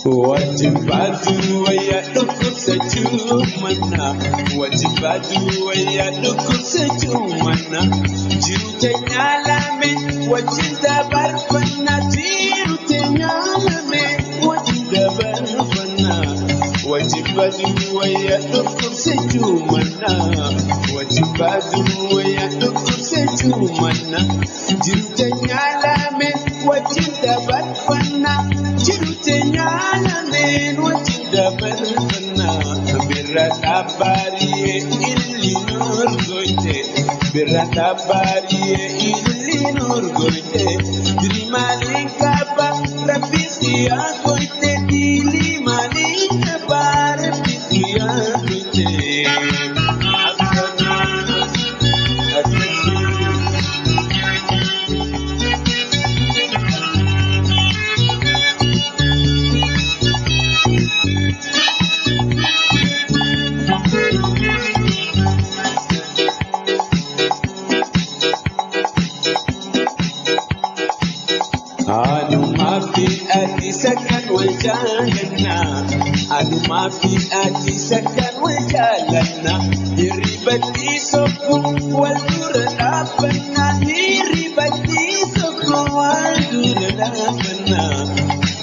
Wajibadu waya dhukkubsachuu manna wajibadu waya dhukkubsachuu manna jiru teenya lame wajjin dabarfanna jiru teenya lame wajjin dabarfanna wajibadu waya dhukkubsachuu manna wajibadu waya dhukkubsachuu manna jiru teenya lame wajjin dabarfanna jiru teenya lameen wajjin dabarfanna birra dhaabbaariye illiin orgoyte birra dhaabbaariye illiin orgoyte dili maaliin qaba rabbi siyaa goyte dili maaliin qaba rabbi siyaa goyte. Anumaa fi ati sakan wal jaalanna. Anumaa fi ati sakan wal jaalanna. Hirribatti sokku wal dura dhaabbanna. Hirribatti sokku wal dura dhaabbanna.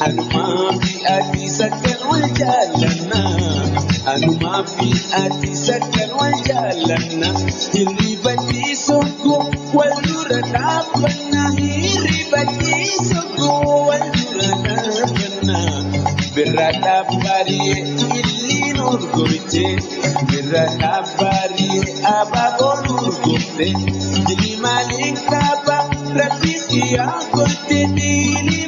Anumaa fi ati sakan wal jaalanna. Anumaa fi ati sakan wal jaalanna. Hirribatti sokku wal dura dhaabbanna. Hirribatti sokku wal dura dhaabbanna. Birra dhaabbaariye illiin urgoyte. Birra dhaabbaariye abaaboon urgofte. Dili maaliin qaba rabbi siyaa goyte dili